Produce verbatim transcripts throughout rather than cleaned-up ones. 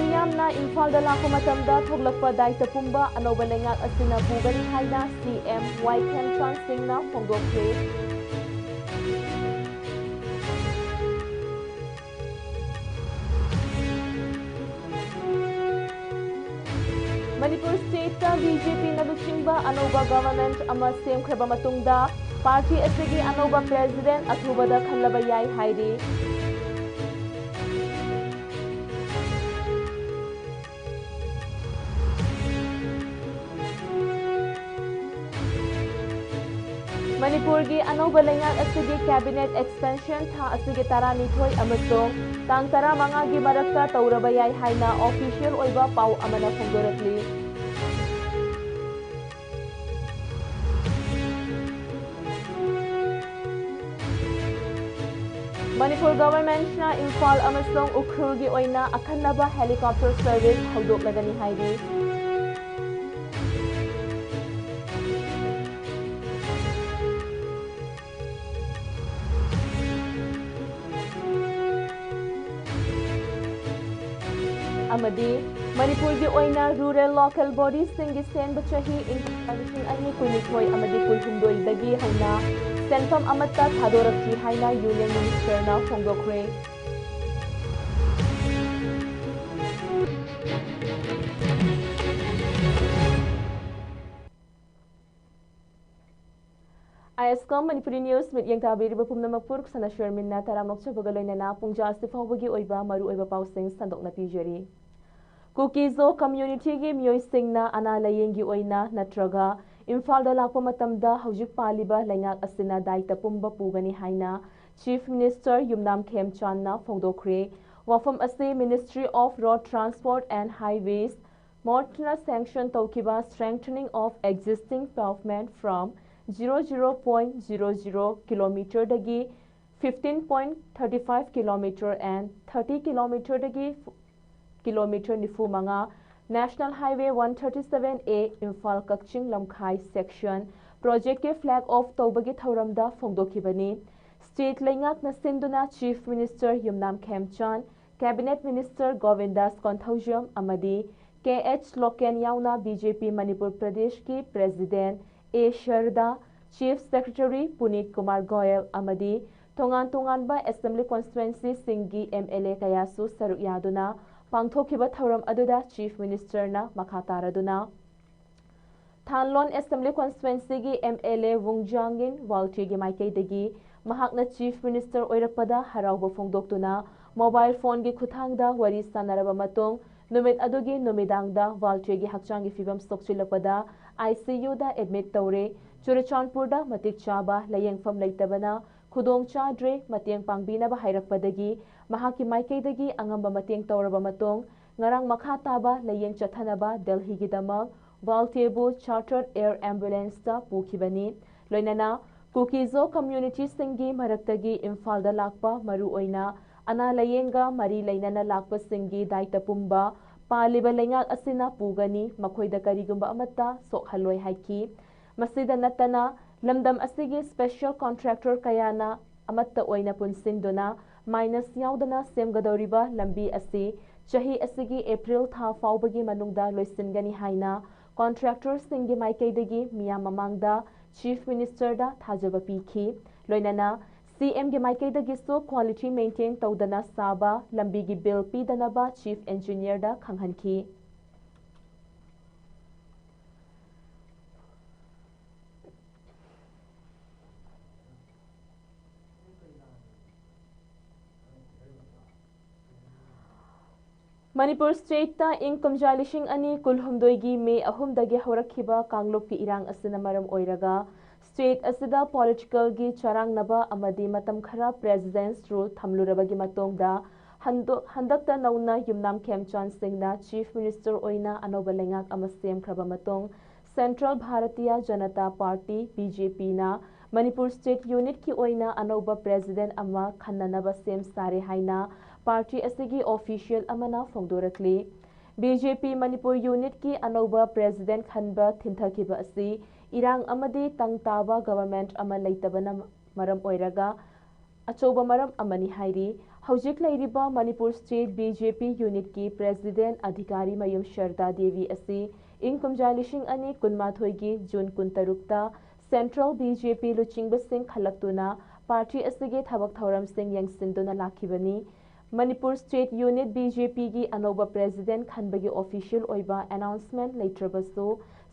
ꯃꯤꯌꯥꯝꯅ ꯏꯝꯐꯥꯜꯗ ꯂꯥꯛꯄ ꯃꯇꯝꯗ ꯊꯣꯛꯂꯛꯄ ꯗꯥꯏꯇ ꯄꯨꯝꯕ ꯑꯅꯧꯕ ꯂꯩꯉꯥꯛ ꯑꯁꯤꯅ ꯄꯨꯒꯅꯤ ꯍꯥꯏꯅ ꯁꯤ ꯑꯦꯝ ꯋꯥꯏ ꯈꯦꯝꯆꯥꯟ ꯁꯤꯡꯅ ꯐꯣꯡꯗꯣꯛꯈ꯭ꯔꯦ꯫ ꯃꯅꯤꯄꯨꯔ ꯁ꯭ꯇꯦꯠꯇ ꯕꯤ ꯖꯦ ꯄꯤꯅ ꯂꯨꯆꯤꯡꯕ ꯑꯅꯧꯕ ꯒꯚꯔꯟꯃꯦꯟꯠ ꯑꯃ ꯁꯦꯝꯈ꯭ꯔꯕ ꯃꯇꯨꯡꯗ ꯄꯥꯔꯇꯤ ꯑꯁꯤꯒꯤ ꯑꯅꯧꯕ ꯄ꯭ꯔꯦꯁꯤꯗꯦꯟꯠ ꯑꯊꯨꯕꯗ ꯈꯜꯂꯕ ꯌꯥꯏ ꯍꯥꯏꯔꯤ꯫ ꯃꯅꯤꯄꯨꯔꯒꯤ ꯑꯅꯧꯕ ꯂꯩꯉꯥꯛ ꯑꯁꯤꯒꯤ ꯀꯦꯕꯤꯅꯦꯠ ꯑꯦꯛꯁꯄꯦꯟꯁꯟ ꯊꯥ ꯑꯁꯤꯒꯤ ꯇꯔꯥꯅꯤꯊꯣꯏ ꯑꯃꯁꯨꯡ ꯇꯥꯡ ꯇꯔꯥꯃꯉꯥꯒꯤ ꯃꯔꯛꯇ ꯇꯧꯔꯕ ꯌꯥꯏ ꯍꯥꯏꯅ ꯑꯣꯐꯤꯁꯤꯌꯦꯜ ꯑꯣꯏꯕ ꯄꯥꯎ ꯑꯃꯅ ꯐꯣꯡꯗꯣꯔꯛꯂꯤ꯫ ꯃꯅꯤꯄꯨꯔ ꯒꯚꯔꯟꯃꯦꯟꯠꯅ ꯏꯝꯐꯥꯜ ꯑꯃꯁꯨꯡ ꯎꯈ꯭ꯔꯨꯜꯒꯤ ꯑꯣꯏꯅ ꯑꯈꯟꯅꯕ ꯍꯦꯂꯤꯀꯣꯞꯇꯔ ꯁꯔꯚꯤꯁ ꯍꯧꯗꯣꯛꯂꯒꯅꯤ ꯍꯥꯏꯔꯤ꯫ ꯑꯃꯗꯤ ꯃꯅꯤꯄꯨꯔꯒꯤ ꯑꯣꯏꯅ ꯔꯨꯔꯦꯜ ꯂꯣꯀꯦꯜ ꯕꯣꯗꯤꯁꯤꯡꯒꯤ ꯁꯦꯝꯕ ꯆꯍꯤ ꯏꯪ ꯂꯤꯁꯤꯡ ꯑꯅꯤ ꯀꯨꯟꯅꯤꯊꯣꯏ ꯑꯃꯗꯤ ꯀꯨꯟꯍꯨꯝꯗꯣꯏꯗꯒꯤ ꯍꯧꯅ ꯁꯦꯟꯐꯝ ꯑꯃꯠꯇ ꯊꯥꯗꯣꯔꯛꯇ꯭ꯔꯤ ꯍꯥꯏꯅ ꯌꯨꯅꯤꯌꯟ ꯃꯤꯅꯤꯁꯇꯔꯅ ꯐꯣꯡꯗꯣꯛꯈ꯭ꯔꯦ꯫ ꯑꯥꯏ ꯑꯦꯁ ꯀꯣꯝ ꯃꯅꯤꯄꯨꯔꯤ ꯅ꯭ꯌꯨꯁ ꯃꯤꯠꯌꯦꯡ ꯇꯥꯕꯤꯔꯤꯕ ꯄꯨꯝꯅꯃꯛꯄꯨ ꯁꯅꯥ ꯁꯣꯔꯃꯤꯟꯅ ꯇꯔꯥꯝꯅ ꯑꯣꯛꯆꯕꯒ ꯂꯣꯏꯅꯅ ꯄꯨꯡꯖꯥ ꯑꯁꯤ ꯐꯥꯎꯕꯒꯤ ꯑꯣꯏꯕ ꯃꯔꯨꯑꯣꯏꯕ ꯄꯥꯎꯁꯤꯡ ꯁꯟꯗꯣꯛꯅ ꯄꯤꯖꯔꯤ꯫ ꯀꯨꯀꯤꯖꯣ ꯀꯝꯃ꯭ꯌꯨꯅꯤꯇꯤꯒꯤ ꯃꯤꯑꯣꯏꯁꯤꯡꯅ ꯑꯅꯥ ꯂꯥꯌꯦꯡꯒꯤ ꯑꯣꯏꯅ ꯅꯠꯇ꯭ꯔꯒ ꯏꯝꯐꯥꯜꯗ ꯂꯥꯛꯄ ꯃꯇꯝꯗ ꯍꯧꯖꯤꯛ ꯄꯥꯜꯂꯤꯕ ꯂꯩꯉꯥꯛ ꯑꯁꯤꯅ ꯗꯥꯏꯇ ꯄꯨꯝꯕ ꯄꯨꯒꯅꯤ ꯍꯥꯏꯅ ꯆꯤꯐ ꯃꯤꯅꯤꯁꯇꯔ ꯌꯨꯝꯅꯥꯝ ꯈꯦꯝꯆꯥꯟꯅ ꯐꯣꯡꯗꯣꯛꯈ꯭ꯔꯦ꯫ ꯋꯥꯐꯝ ꯑꯁꯤ ministry of road transport and highways ꯃꯣꯔꯠꯅ ꯁꯦꯡꯁꯟ ꯇꯧꯈꯤꯕ Strengthening of Existing Pavement from zero zero point zero zero ꯀꯤꯂꯣꯃꯤꯇꯔꯗꯒꯤ fifteen point thirty five kilometer and thirty kilometerꯗꯒꯤ ꯀꯤꯂꯣꯃꯤꯇꯔ ꯅꯤꯐꯨ ꯃꯉꯥ National Highway one thirty seven A Imphal Kakching Lamkhai section projectꯀꯤ flag off ꯇꯧꯕꯒꯤ ꯊꯧꯔꯝꯗ ꯐꯣꯡꯗꯣꯛꯈꯤꯕꯅꯤ꯫ State ꯂꯩꯉꯥꯛꯅ ꯁꯤꯟꯗꯨꯅ chief minister ꯌꯨꯝꯅꯥꯝ ꯈꯦꯝꯆꯥꯟ, Cabinet Minister Govindas Konthoujam ꯑꯃꯗꯤ ꯀꯦ H local ꯌꯥꯎꯅ ꯕꯤ ꯖꯦ ꯄꯤ ꯃꯅꯤꯄꯨꯔ ꯄ꯭ꯔꯗꯦꯁꯀꯤ President ꯑꯦ ꯁꯔꯗꯥ, Chief Secretary ꯄꯨꯅꯤꯠ ꯀꯨꯃꯥꯔ ꯒꯣꯌꯜ ꯑꯃꯗꯤ ꯇꯣꯉꯥꯟ ꯇꯣꯉꯥꯟꯕ Assembly Constituencyꯁꯤꯡꯒꯤ ꯑꯦꯝ ꯑꯦꯜ ꯑꯦ ꯀꯌꯥꯁꯨ ꯁꯔꯨꯛ ꯌꯥꯗꯨꯅ ꯄꯥꯡꯊꯣꯛꯈꯤꯕ ꯊꯧꯔꯝ ꯑꯗꯨꯗ Chief Ministerꯅ ꯃꯈꯥ ꯇꯥꯔꯗꯨꯅ ꯊꯥꯟꯂꯣꯟ Assembly Constituencyꯒꯤ ꯑꯦꯝ ꯑꯦꯜ ꯑꯦ ꯋꯨꯡ ꯖꯥꯡꯒꯤꯟ ꯋꯥꯜꯇꯦꯒꯤ ꯃꯥꯏꯀꯩꯗꯒꯤ ꯃꯍꯥꯛꯅ Chief Minister ꯑꯣꯏꯔꯛꯄꯗ ꯍꯔꯥꯎꯕ ꯐꯣꯡꯗꯣꯛꯇꯨꯅ mobile phoneꯒꯤ ꯈꯨꯠꯊꯥꯡꯗ ꯋꯥꯔꯤ ꯁꯥꯟꯅꯔꯕ ꯃꯇꯨꯡ, ꯅꯨꯃꯤꯠ ꯑꯗꯨꯒꯤ ꯅꯨꯃꯤꯗꯥꯡꯗ ꯋꯥꯜꯇꯦꯒꯤ ꯍꯛꯆꯥꯡꯒꯤ ꯐꯤꯕꯝ ꯁꯣꯛꯆꯤꯜꯂꯛꯄꯗ I C Uꯗ admit ꯇꯧꯔꯦ꯫ ꯆꯨꯔꯆꯥꯟꯄꯨꯔꯗ ꯃꯇꯤꯛ ꯆꯥꯕ ꯂꯥꯌꯦꯡꯐꯝ ꯂꯩꯇꯕꯅ ꯈꯨꯗꯣꯡ ꯆꯥꯗ꯭ꯔꯦ꯫ ꯃꯇꯦꯡ ꯄꯥꯡꯕꯤꯅꯕ ꯍꯥꯏꯔꯛꯄꯗꯒꯤ ꯃꯍꯥꯛꯀꯤ ꯃꯥꯏꯀꯩꯗꯒꯤ ꯑꯉꯝꯕ ꯃꯇꯦꯡ ꯇꯧꯔꯕ ꯃꯇꯨꯡ, ꯉꯔꯥꯡ ꯃꯈꯥ ꯇꯥꯕ ꯂꯥꯌꯦꯡ ꯆꯠꯊꯅꯕ ꯗꯦꯜꯍꯤꯒꯤꯗꯃꯛ ꯋꯥꯜꯇꯦꯕꯨ Chartered Air Ambulanceꯇ ꯄꯨꯈꯤꯕꯅꯤ꯫ ꯂꯣꯏꯅꯅ ꯀꯨꯀꯤꯖꯣ communityꯁꯤꯡꯒꯤ ꯃꯔꯛꯇꯒꯤ ꯏꯝꯐꯥꯜꯗ ꯂꯥꯛꯄ ꯃꯔꯨꯑꯣꯏꯅ ꯑꯅꯥ ꯂꯥꯌꯦꯡꯒ ꯃꯔꯤ ꯂꯩꯅꯅ ꯂꯥꯛꯄꯁꯤꯡꯒꯤ ꯗꯥꯏꯇ ꯄꯨꯝꯕ ꯄꯥꯜꯂꯤꯕ ꯂꯩꯉꯥꯛ ꯑꯁꯤꯅ ꯄꯨꯒꯅꯤ, ꯃꯈꯣꯏꯗ ꯀꯔꯤꯒꯨꯝꯕ ꯑꯃꯠꯇ ꯁꯣꯛꯍꯜꯂꯣꯏ ꯍꯥꯏꯈꯤ꯫ ꯃꯁꯤꯗ ꯅꯠꯇꯅ, ꯂꯝꯗꯝ ꯑꯁꯤꯒꯤ special contractor ꯀꯌꯥꯅ ꯑꯃꯠꯇ ꯑꯣꯏꯅ ꯄꯨꯟꯁꯤꯟꯗꯨꯅ minus ꯌꯥꯎꯗꯅ ꯁꯦꯝꯒꯗꯧꯔꯤꯕ ꯂꯝꯕꯤ ꯑꯁꯤ ꯆꯍꯤ ꯑꯁꯤꯒꯤ April ꯊꯥ ꯐꯥꯎꯕꯒꯤ ꯃꯅꯨꯡꯗ ꯂꯣꯏꯁꯤꯟꯒꯅꯤ ꯍꯥꯏꯅ contractorꯁꯤꯡꯒꯤ ꯃꯥꯏꯀꯩꯗꯒꯤ ꯃꯤꯌꯥꯝ ꯃꯃꯥꯡꯗ Chief Ministerꯗ ꯊꯥꯖꯕ ꯄꯤꯈꯤ꯫ ꯂꯣꯏꯅꯅ C Mꯒꯤ ꯃꯥꯏꯀꯩꯗꯒꯤꯁꯨ quality maintain ꯇꯧꯗꯅ ꯁꯥꯕ ꯂꯝꯕꯤꯒꯤ bill ꯄꯤꯗꯅꯕ Chief Engineerꯗ ꯈꯪꯍꯟꯈꯤ꯫ ꯃꯅꯤꯄꯨꯔ stateꯇ ꯏꯪ ꯀꯨꯝꯖꯥ ꯂꯤꯁꯤꯡ ꯑꯅꯤ ꯀꯨꯟꯍꯨꯝꯗꯣꯏꯒꯤ May ꯑꯍꯨꯝꯗꯒꯤ ꯍꯧꯔꯛꯈꯤꯕ ꯀꯥꯡꯂꯨꯞꯀꯤ ꯏꯔꯥꯡ ꯑꯁꯤꯅ ꯃꯔꯝ ꯑꯣꯏꯔꯒ state ꯑꯁꯤꯗ politicalꯒꯤ ꯆꯔꯥꯡꯅꯕ ꯑꯃꯗꯤ ꯃꯇꯝ ꯈꯔ President's Rule ꯊꯝꯂꯨꯔꯕꯒꯤ ꯃꯇꯨꯡꯗ ꯍꯟꯗꯣ-, ꯍꯟꯗꯛꯇ ꯅꯧꯅ ꯌꯨꯝꯅꯥꯝ ꯈꯦꯝꯆꯥꯟ ꯁꯤꯡꯅ Chief Minister ꯑꯣꯏꯅ ꯑꯅꯧꯕ ꯂꯩꯉꯥꯛ ꯑꯃ ꯁꯦꯝꯈ꯭ꯔꯕ ꯃꯇꯨꯡ, Central Bharatiya Janata Party, B J Pꯅ Manipur state unitꯀꯤ ꯑꯣꯏꯅ ꯑꯅꯧꯕ President ꯑꯃ ꯈꯟꯅꯅꯕ ꯁꯦꯝ ꯁꯥꯔꯦ ꯍꯥꯏꯅ party ꯑꯁꯤꯒꯤ official ꯑꯃꯅ ꯐꯣꯡꯗꯣꯔꯛꯂꯤ꯫ B J P ꯃꯅꯤꯄꯨꯔ unitꯀꯤ ꯑꯅꯧꯕ President ꯈꯟꯕ ꯊꯤꯟꯊꯈꯤꯕ ꯑꯁꯤ ꯏꯔꯥꯡ ꯑꯃꯗꯤ ꯇꯪ ꯇꯥꯕ government ꯑꯃ ꯂꯩꯇꯕꯅ ꯃꯔꯝ ꯑꯣꯏꯔꯒ ꯑꯆꯧꯕ ꯃꯔꯝ ꯑꯃꯅꯤ ꯍꯥꯏꯔꯤ꯫ ꯍꯧꯖꯤꯛ ꯂꯩꯔꯤꯕ Manipur state B J P ꯌꯨꯅꯤꯠꯀꯤ ꯄ꯭ꯔꯦꯁꯤꯗꯦꯟꯠ ꯑꯙꯤꯀꯥꯔꯤ ꯃꯌꯨꯝ ꯁꯔꯗꯥ ꯗꯦꯕꯤ ꯑꯁꯤ ꯏꯪ ꯀꯨꯝꯖꯥ ꯂꯤꯁꯤꯡ ꯑꯅꯤ ꯀꯨꯟꯃꯥꯊꯣꯏꯒꯤ ꯖꯨꯟ ꯀꯨꯟꯇꯔꯨꯛꯇ ꯁꯦꯟꯇ꯭ꯔꯦꯜ ꯕꯤ ꯖꯦ ꯄꯤ ꯂꯨꯆꯤꯡꯕꯁꯤꯡ ꯈꯜꯂꯛꯇꯨꯅ ꯄꯥꯔꯇꯤ ꯑꯁꯤꯒꯤ ꯊꯕꯛ ꯊꯧꯔꯝꯁꯤꯡ ꯌꯦꯡꯁꯤꯟꯗꯨꯅ ꯂꯥꯛꯈꯤꯕꯅꯤ꯫ Manipur state unit B J ꯄꯤꯒꯤ ꯑꯅꯧꯕ ꯄ꯭ꯔꯦꯁꯤꯗꯦꯟꯠ ꯈꯟꯕꯒꯤ ꯑꯣꯐꯤꯁꯤꯌꯦꯜ ꯑꯣꯏꯕ ꯑꯦꯅꯥꯎꯟꯁꯃꯦꯟꯠ ꯂꯩꯇ꯭ꯔꯕꯁꯨ,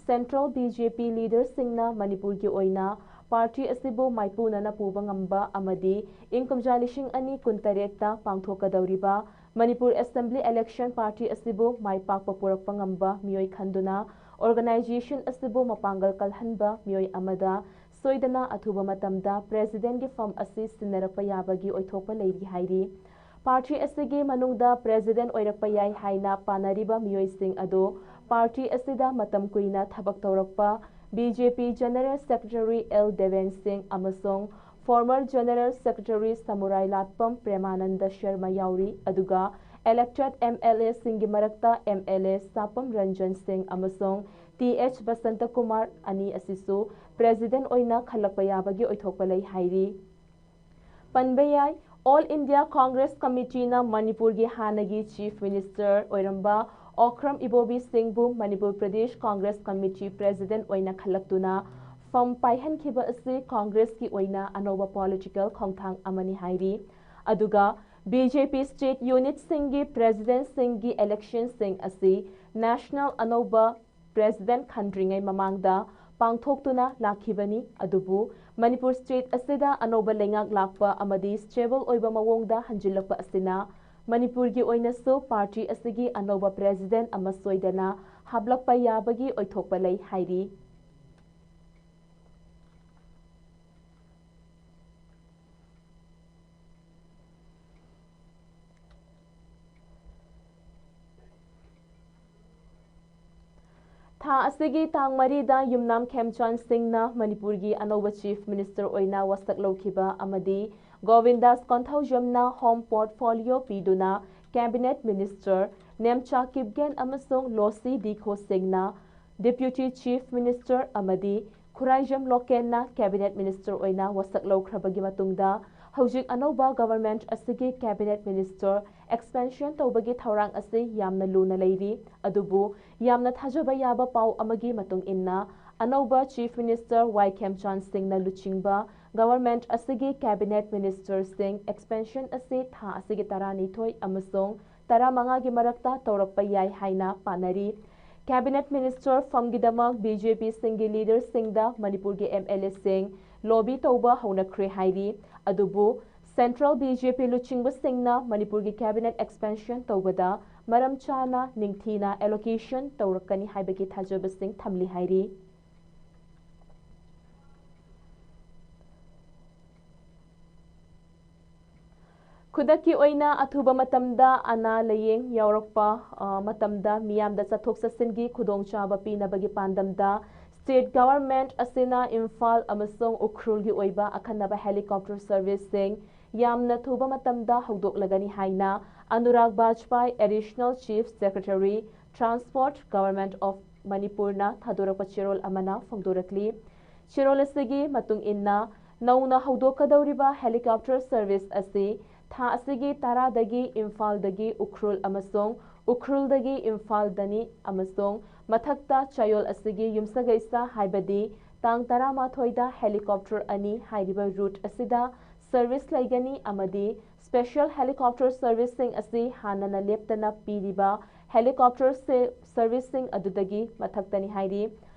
ꯁꯦꯟꯇ꯭ꯔꯦꯜ ꯕꯤ ꯖꯦ ꯄꯤ ꯂꯤꯗꯔꯁꯤꯡꯅ ꯃꯅꯤꯄꯨꯔꯒꯤ ꯑꯣꯏꯅ ꯄꯥꯔꯇꯤ ꯑꯁꯤꯕꯨ ꯃꯥꯏꯄꯨꯅꯅ ꯄꯨꯕ ꯉꯝꯕ ꯑꯃꯗꯤ ꯏꯪ ꯀꯨꯝꯖꯥ ꯂꯤꯁꯤꯡ ꯑꯅꯤ ꯀꯨꯟꯇꯔꯦꯠꯇ ꯄꯥꯡꯊꯣꯛꯀꯗꯧꯔꯤꯕ ꯃꯅꯤꯄꯨꯔ ꯑꯦꯁꯦꯝꯕ꯭ꯂꯤ ꯏꯂꯦꯛꯁꯟ ꯄꯥꯔꯇꯤ ꯑꯁꯤꯕꯨ ꯃꯥꯏ ꯄꯥꯛꯄ ꯄꯨꯔꯛꯄ ꯉꯝꯕ ꯃꯤꯑꯣꯏ ꯈꯟꯗꯨꯅ ꯑꯣꯔꯒꯅꯥꯏꯖꯦꯁꯟ ꯑꯁꯤꯕꯨ ꯃꯄꯥꯡꯒꯜ ꯀꯜꯍꯟꯕ ꯃꯤꯑꯣꯏ ꯑꯃꯗ ꯁꯣꯏꯗꯅ ꯑꯊꯨꯕ ꯃꯇꯝꯗ ꯄ꯭ꯔꯦꯁꯤꯗꯦꯟꯠꯀꯤ ꯐꯝ ꯑꯁꯤ ꯁꯤꯟꯅꯔꯛꯄ ꯌꯥꯕꯒꯤ ꯑꯣꯏꯊꯣꯛꯄ ꯂꯩꯔꯤ ꯍꯥꯏꯔꯤ꯫ ꯄꯥꯔꯇꯤ ꯑꯁꯤꯒꯤ ꯃꯅꯨꯡꯗ ꯄ꯭ꯔꯦꯁꯤꯗꯦꯟꯠ ꯑꯣꯏꯔꯛꯄ ꯌꯥꯏ ꯍꯥꯏꯅ ꯄꯥꯅꯔꯤꯕ ꯃꯤꯑꯣꯏꯁꯤꯡ ꯑꯗꯨ ꯄꯥꯔꯇꯤ ꯑꯁꯤꯗ ꯃꯇꯝ ꯀꯨꯏꯅ ꯊꯕꯛ ꯇꯧꯔꯛꯄ ꯕꯤ ꯖꯦ ꯄꯤ ꯖꯦꯅꯔꯦꯜ ꯁꯦꯀ꯭ꯔꯦꯇꯔꯤ ꯑꯦꯜ ꯗꯦꯕꯦꯟ ꯁꯤꯡ ꯑꯃꯁꯨꯡ ꯐꯣꯔꯃꯔ ꯖꯦꯅꯔꯦꯜ ꯁꯦꯀ꯭ꯔꯦꯇꯔꯤ ꯁꯃꯨꯔꯥꯏ ꯂꯥꯠꯄꯝ ꯄ꯭ꯔꯦꯃꯥꯅꯟꯗ ꯁꯔꯃ ꯌꯥꯎꯔꯤ꯫ ꯑꯗꯨꯒ ꯏꯂꯦꯛꯇꯦꯗ ꯑꯦꯝ ꯑꯦꯜ ꯑꯦꯁꯤꯡꯒꯤ ꯃꯔꯛꯇ ꯑꯦꯝ ꯑꯦꯜ ꯑꯦ ꯁꯥꯄꯝ ꯔꯟꯖꯟ ꯁꯤꯡ ꯑꯃꯁꯨꯡ ꯇꯤ ꯑꯦꯆ ꯕꯁꯟꯇꯀꯨꯃꯥꯔ ꯑꯅꯤ ꯑꯁꯤꯁꯨ ꯄ꯭ꯔꯦꯁꯤꯗꯦꯟꯠ ꯑꯣꯏꯅ ꯈꯜꯂꯛꯄ ꯌꯥꯕꯒꯤ ꯑꯣꯏꯊꯣꯛꯄ ꯂꯩ ꯍꯥꯏꯔꯤ꯫ ꯄꯟꯕ ꯌꯥꯏ, ꯑꯣꯜ ꯏꯟꯗꯤꯌꯥ ꯀꯣꯡꯒ꯭ꯔꯦꯁ ꯀꯃꯤꯇꯤꯅ ꯃꯅꯤꯄꯨꯔꯒꯤ ꯍꯥꯟꯅꯒꯤ ꯆꯤꯐ ꯃꯤꯅꯤꯁꯇꯔ ꯑꯣꯏꯔꯝꯕ ꯑꯣꯀ꯭ꯔꯝ ꯏꯕꯣꯕꯤ ꯁꯤꯡꯕꯨ ꯃꯅꯤꯄꯨꯔ ꯄ꯭ꯔꯗꯦꯁ ꯀꯣꯡꯒ꯭ꯔꯦꯁ ꯀꯃꯤꯇꯤ ꯄ꯭ꯔꯦꯁꯤꯗꯦꯟꯠ ꯑꯣꯏꯅ ꯈꯜꯂꯛꯇꯨꯅ ꯐꯝ ꯄꯥꯏꯍꯟꯈꯤꯕ ꯑꯁꯤ ꯀꯣꯡꯒ꯭ꯔꯦꯁꯀꯤ ꯑꯣꯏꯅ ꯑꯅꯧꯕ ꯄꯣꯂꯤꯇꯤꯀꯦꯜ ꯈꯣꯡꯊꯥꯡ ꯑꯃꯅꯤ ꯍꯥꯏꯔꯤ꯫ ꯑꯗꯨꯒ ꯕꯤ ꯖꯦ ꯄꯤ ꯁ꯭ꯇꯦꯠ ꯌꯨꯅꯤꯠꯁꯤꯡꯒꯤ ꯄ꯭ꯔꯦꯁꯤꯗꯦꯟꯠꯁꯤꯡꯒꯤ ꯏꯂꯦꯛꯁꯟꯁꯤꯡ ꯑꯁꯤ ꯅꯦꯁꯅꯦꯜ ꯑꯅꯧꯕ ꯄ꯭ꯔꯦꯁꯤꯗꯦꯟꯠ ꯈꯟꯗ꯭ꯔꯤꯉꯩ ꯃꯃꯥꯡꯗ ꯄꯥꯡꯊꯣꯛꯇꯨꯅ ꯂꯥꯛꯈꯤꯕꯅꯤ꯫ ꯑꯗꯨꯕꯨ ꯃꯅꯤꯄꯨꯔ ꯁ꯭ꯇꯦꯠ ꯑꯁꯤꯗ ꯑꯅꯧꯕ ꯂꯩꯉꯥꯛ ꯂꯥꯛꯄ ꯑꯃꯗꯤ ꯁ꯭ꯇꯦꯕꯜ ꯑꯣꯏꯕ ꯃꯑꯣꯡꯗ ꯍꯟꯖꯤꯜꯂꯛꯄ ꯑꯁꯤꯅ ꯃꯅꯤꯄꯨꯔꯒꯤ ꯑꯣꯏꯅꯁꯨ ꯄꯥꯔꯇꯤ ꯑꯁꯤꯒꯤ ꯑꯅꯧꯕ ꯄ꯭ꯔꯦꯁꯤꯗꯦꯟꯠ ꯑꯃ ꯁꯣꯏꯗꯅ ꯍꯥꯞꯂꯛꯄ ꯌꯥꯕꯒꯤ ꯑꯣꯏꯊꯣꯛꯄ ꯂꯩ ꯍꯥꯏꯔꯤ꯫ ꯊꯥ ꯑꯁꯤꯒꯤ ꯇꯥꯡ ꯃꯔꯤꯗ ꯌꯨꯝꯅꯥꯝ ꯈꯦꯝꯆꯥꯟ ꯁꯤꯡꯅ ꯃꯅꯤꯄꯨꯔꯒꯤ ꯑꯅꯧꯕ ꯆꯤꯐ ꯃꯤꯅꯤꯁꯇꯔ ꯑꯣꯏꯅ ꯋꯥꯁꯛ ꯂꯧꯈꯤꯕ ꯑꯃꯗꯤ ꯒꯣꯕꯤꯟꯗꯥꯁ ꯀꯣꯟꯊꯧꯖꯝꯅ ꯍꯣꯝ ꯄꯣꯔꯠꯐꯣꯂꯤꯑꯣ ꯄꯤꯗꯨꯅ ꯀꯦꯕꯤꯅꯦꯠ ꯃꯤꯅꯤꯁꯇꯔ ꯅꯦꯝꯆꯥ ꯀꯤꯞꯒꯦꯟ ꯑꯃꯁꯨꯡ ꯂꯣꯁꯤ ꯗꯤꯈꯣ ꯁꯤꯡꯅ ꯗꯦꯄ꯭ꯌꯨꯇꯤ ꯆꯤꯐ ꯃꯤꯅꯤꯁꯇꯔ ꯑꯃꯗꯤ ꯈꯨꯔꯥꯏꯖꯝ ꯂꯣꯀꯦꯟꯅ ꯀꯦꯕꯤꯅꯦꯠ ꯃꯤꯅꯤꯁꯇꯔ ꯑꯣꯏꯅ ꯋꯥꯁꯛ ꯂꯧꯈ꯭ꯔꯕꯒꯤ ꯃꯇꯨꯡꯗ ꯍꯧꯖꯤꯛ ꯑꯅꯧꯕ government ꯑꯁꯤꯒꯤ cabinet minister expansion ꯇꯧꯕꯒꯤ ꯊꯧꯔꯥꯡ ꯑꯁꯤ ꯌꯥꯝꯅ ꯂꯨꯅ ꯂꯩꯔꯤ꯫ ꯑꯗꯨꯕꯨ ꯌꯥꯝꯅ ꯊꯥꯖꯕ ꯌꯥꯕ ꯄꯥꯎ ꯑꯃꯒꯤ ꯃꯇꯨꯡ ꯏꯟꯅ, ꯑꯅꯧꯕ Chief Minister ꯋꯥꯏ ꯈꯦꯝꯆꯥꯟ ꯁꯤꯡꯅ ꯂꯨꯆꯤꯡꯕ government ꯑꯁꯤꯒꯤ cabinet ministerꯁꯤꯡ expansion ꯑꯁꯤ ꯊꯥ ꯑꯁꯤꯒꯤ ꯇꯔꯥꯅꯤꯊꯣꯏ ꯑꯃꯁꯨꯡ ꯇꯔꯥꯃꯉꯥꯒꯤ ꯃꯔꯛꯇ ꯇꯧꯔꯛꯄ ꯌꯥꯏ ꯍꯥꯏꯅ ꯄꯥꯅꯔꯤ꯫ Cabinet minister ꯐꯝꯒꯤꯗꯃꯛ ꯕꯤ ꯖꯦ ꯄꯤ ꯁꯤꯡꯒꯤ leaderꯁꯤꯡꯗ ꯃꯅꯤꯄꯨꯔꯒꯤ ꯑꯦꯝ ꯑꯦꯜ ꯑꯦꯁꯤꯡ lobby ꯇꯧꯕ ꯍꯧꯅꯈ꯭ꯔꯦ ꯍꯥꯏꯔꯤ꯫ ꯑꯗꯨꯕꯨ central ꯕꯤ ꯖꯦ ꯄꯤ ꯂꯨꯆꯤꯡꯕꯁꯤꯡꯅ ꯃꯅꯤꯄꯨꯔꯒꯤ cabinet expansion ꯇꯧꯕꯗ ꯃꯔꯝ ꯆꯥꯅ ꯅꯤꯡꯊꯤꯅ allocation ꯇꯧꯔꯛꯀꯅꯤ ꯍꯥꯏꯕꯒꯤ ꯊꯥꯖꯕꯁꯤꯡ ꯊꯝꯂꯤ ꯍꯥꯏꯔꯤ꯫ ꯈꯨꯗꯛꯀꯤ ꯑꯣꯏꯅ ꯑꯊꯨꯕ ꯃꯇꯝꯗ ꯑꯅꯥ ꯂꯥꯌꯦꯡ ꯌꯥꯎꯔꯛꯄ, ꯑ, ꯃꯇꯝꯗ ꯃꯤꯌꯥꯝꯗ ꯆꯠꯊꯣꯛ ꯆꯠꯁꯤꯟꯒꯤ ꯈꯨꯗꯣꯡꯆꯥꯕ ꯄꯤꯅꯕꯒꯤ ꯄꯥꯟꯗꯝꯗ state government ꯑꯁꯤꯅ ꯏꯝꯐꯥꯜ ꯑꯃꯁꯨꯡ ꯎꯈ꯭ꯔꯨꯜꯒꯤ ꯑꯣꯏꯕ ꯑꯈꯟꯅꯕ helicopter serviceꯁꯤꯡ ꯌꯥꯝꯅ ꯊꯨꯕ ꯃꯇꯝꯗ ꯍꯧꯗꯣꯛꯂꯒꯅꯤ ꯍꯥꯏꯅ Anurag ꯕꯥꯖꯄꯥꯏ, Additional Chief Secretary, Transport, Government of ꯃꯅꯤꯄꯨꯔꯅ ꯊꯥꯗꯣꯔꯛꯄ ꯆꯦꯔꯣꯜ ꯑꯃꯅ ꯐꯣꯡꯗꯣꯔꯛꯂꯤ꯫ ꯆꯦꯔꯣꯜ ꯑꯁꯤꯒꯤ ꯃꯇꯨꯡ ꯏꯟꯅ, ꯅꯧꯅ ꯍꯧꯗꯣꯛꯀꯗꯧꯔꯤꯕ helicopter service ꯑꯁꯤ ꯊꯥ ꯑꯁꯤꯒꯤ ꯇꯔꯥꯗꯒꯤ ꯏꯝꯐꯥꯜꯗꯒꯤ ꯎꯈ꯭ꯔꯨꯜ ꯑꯃꯁꯨꯡ ꯎꯈ꯭ꯔꯨꯜꯗꯒꯤ ꯏꯝꯐꯥꯜꯗꯅꯤ ꯑꯃꯁꯨꯡ ꯃꯊꯛꯇ ꯆꯌꯣꯜ ꯑꯁꯤꯒꯤ ꯌꯨꯝꯁꯀꯩꯁ ꯍꯥꯏꯕꯗꯤ ꯇꯥꯡ ꯇꯔꯥꯃꯥꯊꯣꯏꯗ helicopter ꯑꯅꯤ ꯍꯥꯏꯔꯤꯕ route ꯑꯁꯤꯗ service ꯂꯩꯒꯅꯤ ꯑꯃꯗꯤ special helicopter serviceꯁꯤꯡ ꯑꯁꯤ ꯍꯥꯟꯅꯅ ꯂꯦꯞꯇꯅ ꯄꯤꯔꯤꯕ helicopter ꯁꯦ-, serviceꯁꯤꯡ ꯑꯗꯨꯗꯒꯤ ꯃꯊꯛꯇꯅꯤ ꯍꯥꯏꯔꯤ꯫